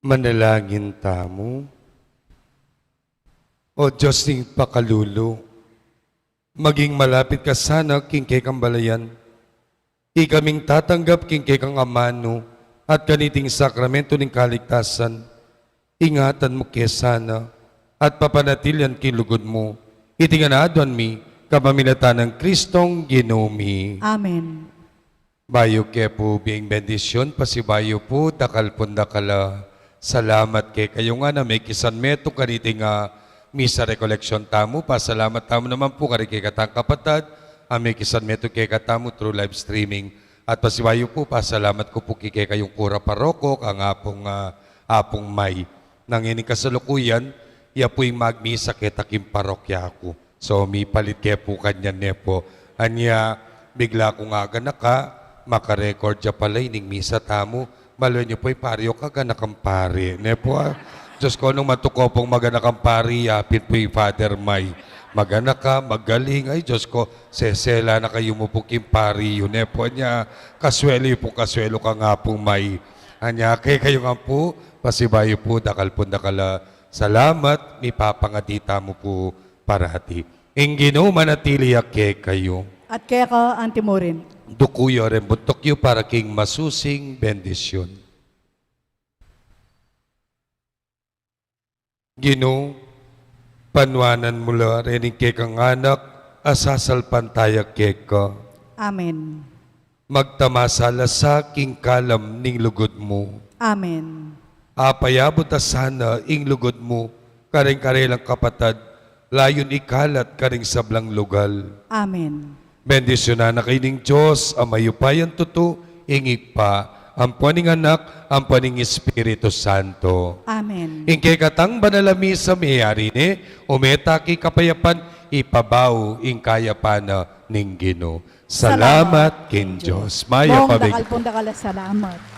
Manalangin tamu. O Dios ning pakalulu, maging malapit ka sana king kekang balayan. Ikaming tatanggap king kekang amanu at kaniting sakramento ning kaligtasan, ingatan mu ke sana at papanatilian king lugud mu. Iti ngan aduan mi kapamilatan nang Kristong Ginu mi. Amen. Bayu ke pu bing bendisyun, pasibayu pu, dakal pung dakal a salamat kekayu ngan a mekisan metung kaniting misa recollection tamu. Pasalamat tamu naman pu karing kekatang kapatad a mekisan metung kekatamu through live streaming. At pasibayu pu, pasalamat ku pu kekayung kura paroko kang Apung, ah, Apung May. Nang ini kasalukuyan, ya pu ing magmisa keta king parokya ku. So, mipalit ke pu kanyan ne pu. Anya, bigla kung aganaka, makarecord ya pala ining misa tamu. Balu yu pu, pari, o kaganakang pari ne pu, ah. Dios ko, nung matuku pung maganakang pari, yapin pu i Father May. Maganaka, magaling. Ay, Dios ko, sesela na kayu mu pu king pari yu ne pu. Anya, kaswelu yu pu, kaswelu kang Apung May. Anya, kekayu ngan pu, pasibayu pu, dakal pung dakal a salamat, mipapangadi tamu pu parati. Ing Ginu manatili ya kekayu. At keka antimurin. Duku yu reng buntuk yu para king masusing bendisyun. Ginu, panuanan mu la rening kekang anak a sasalpantaya keka. Amen. Magtamasa la sa king kalam ning lugud mu. Amen. Apayabut a sana ing lugud mu kareng karelang kapatad, layun ikalat karing sablang lugal. Amen. Bendisyunan na kayu ning Dios a mayupayang tutu, ing Ibpa, ampo ning Anak, ampo ning Espiritu Santo. Amen. Ing kekatang banal a misa meyari ne, ume ta king kapayapan, ipabau ing kayapan na ning Ginu. Salamat king Dios. Mayap a dakal pung dakal a salamat.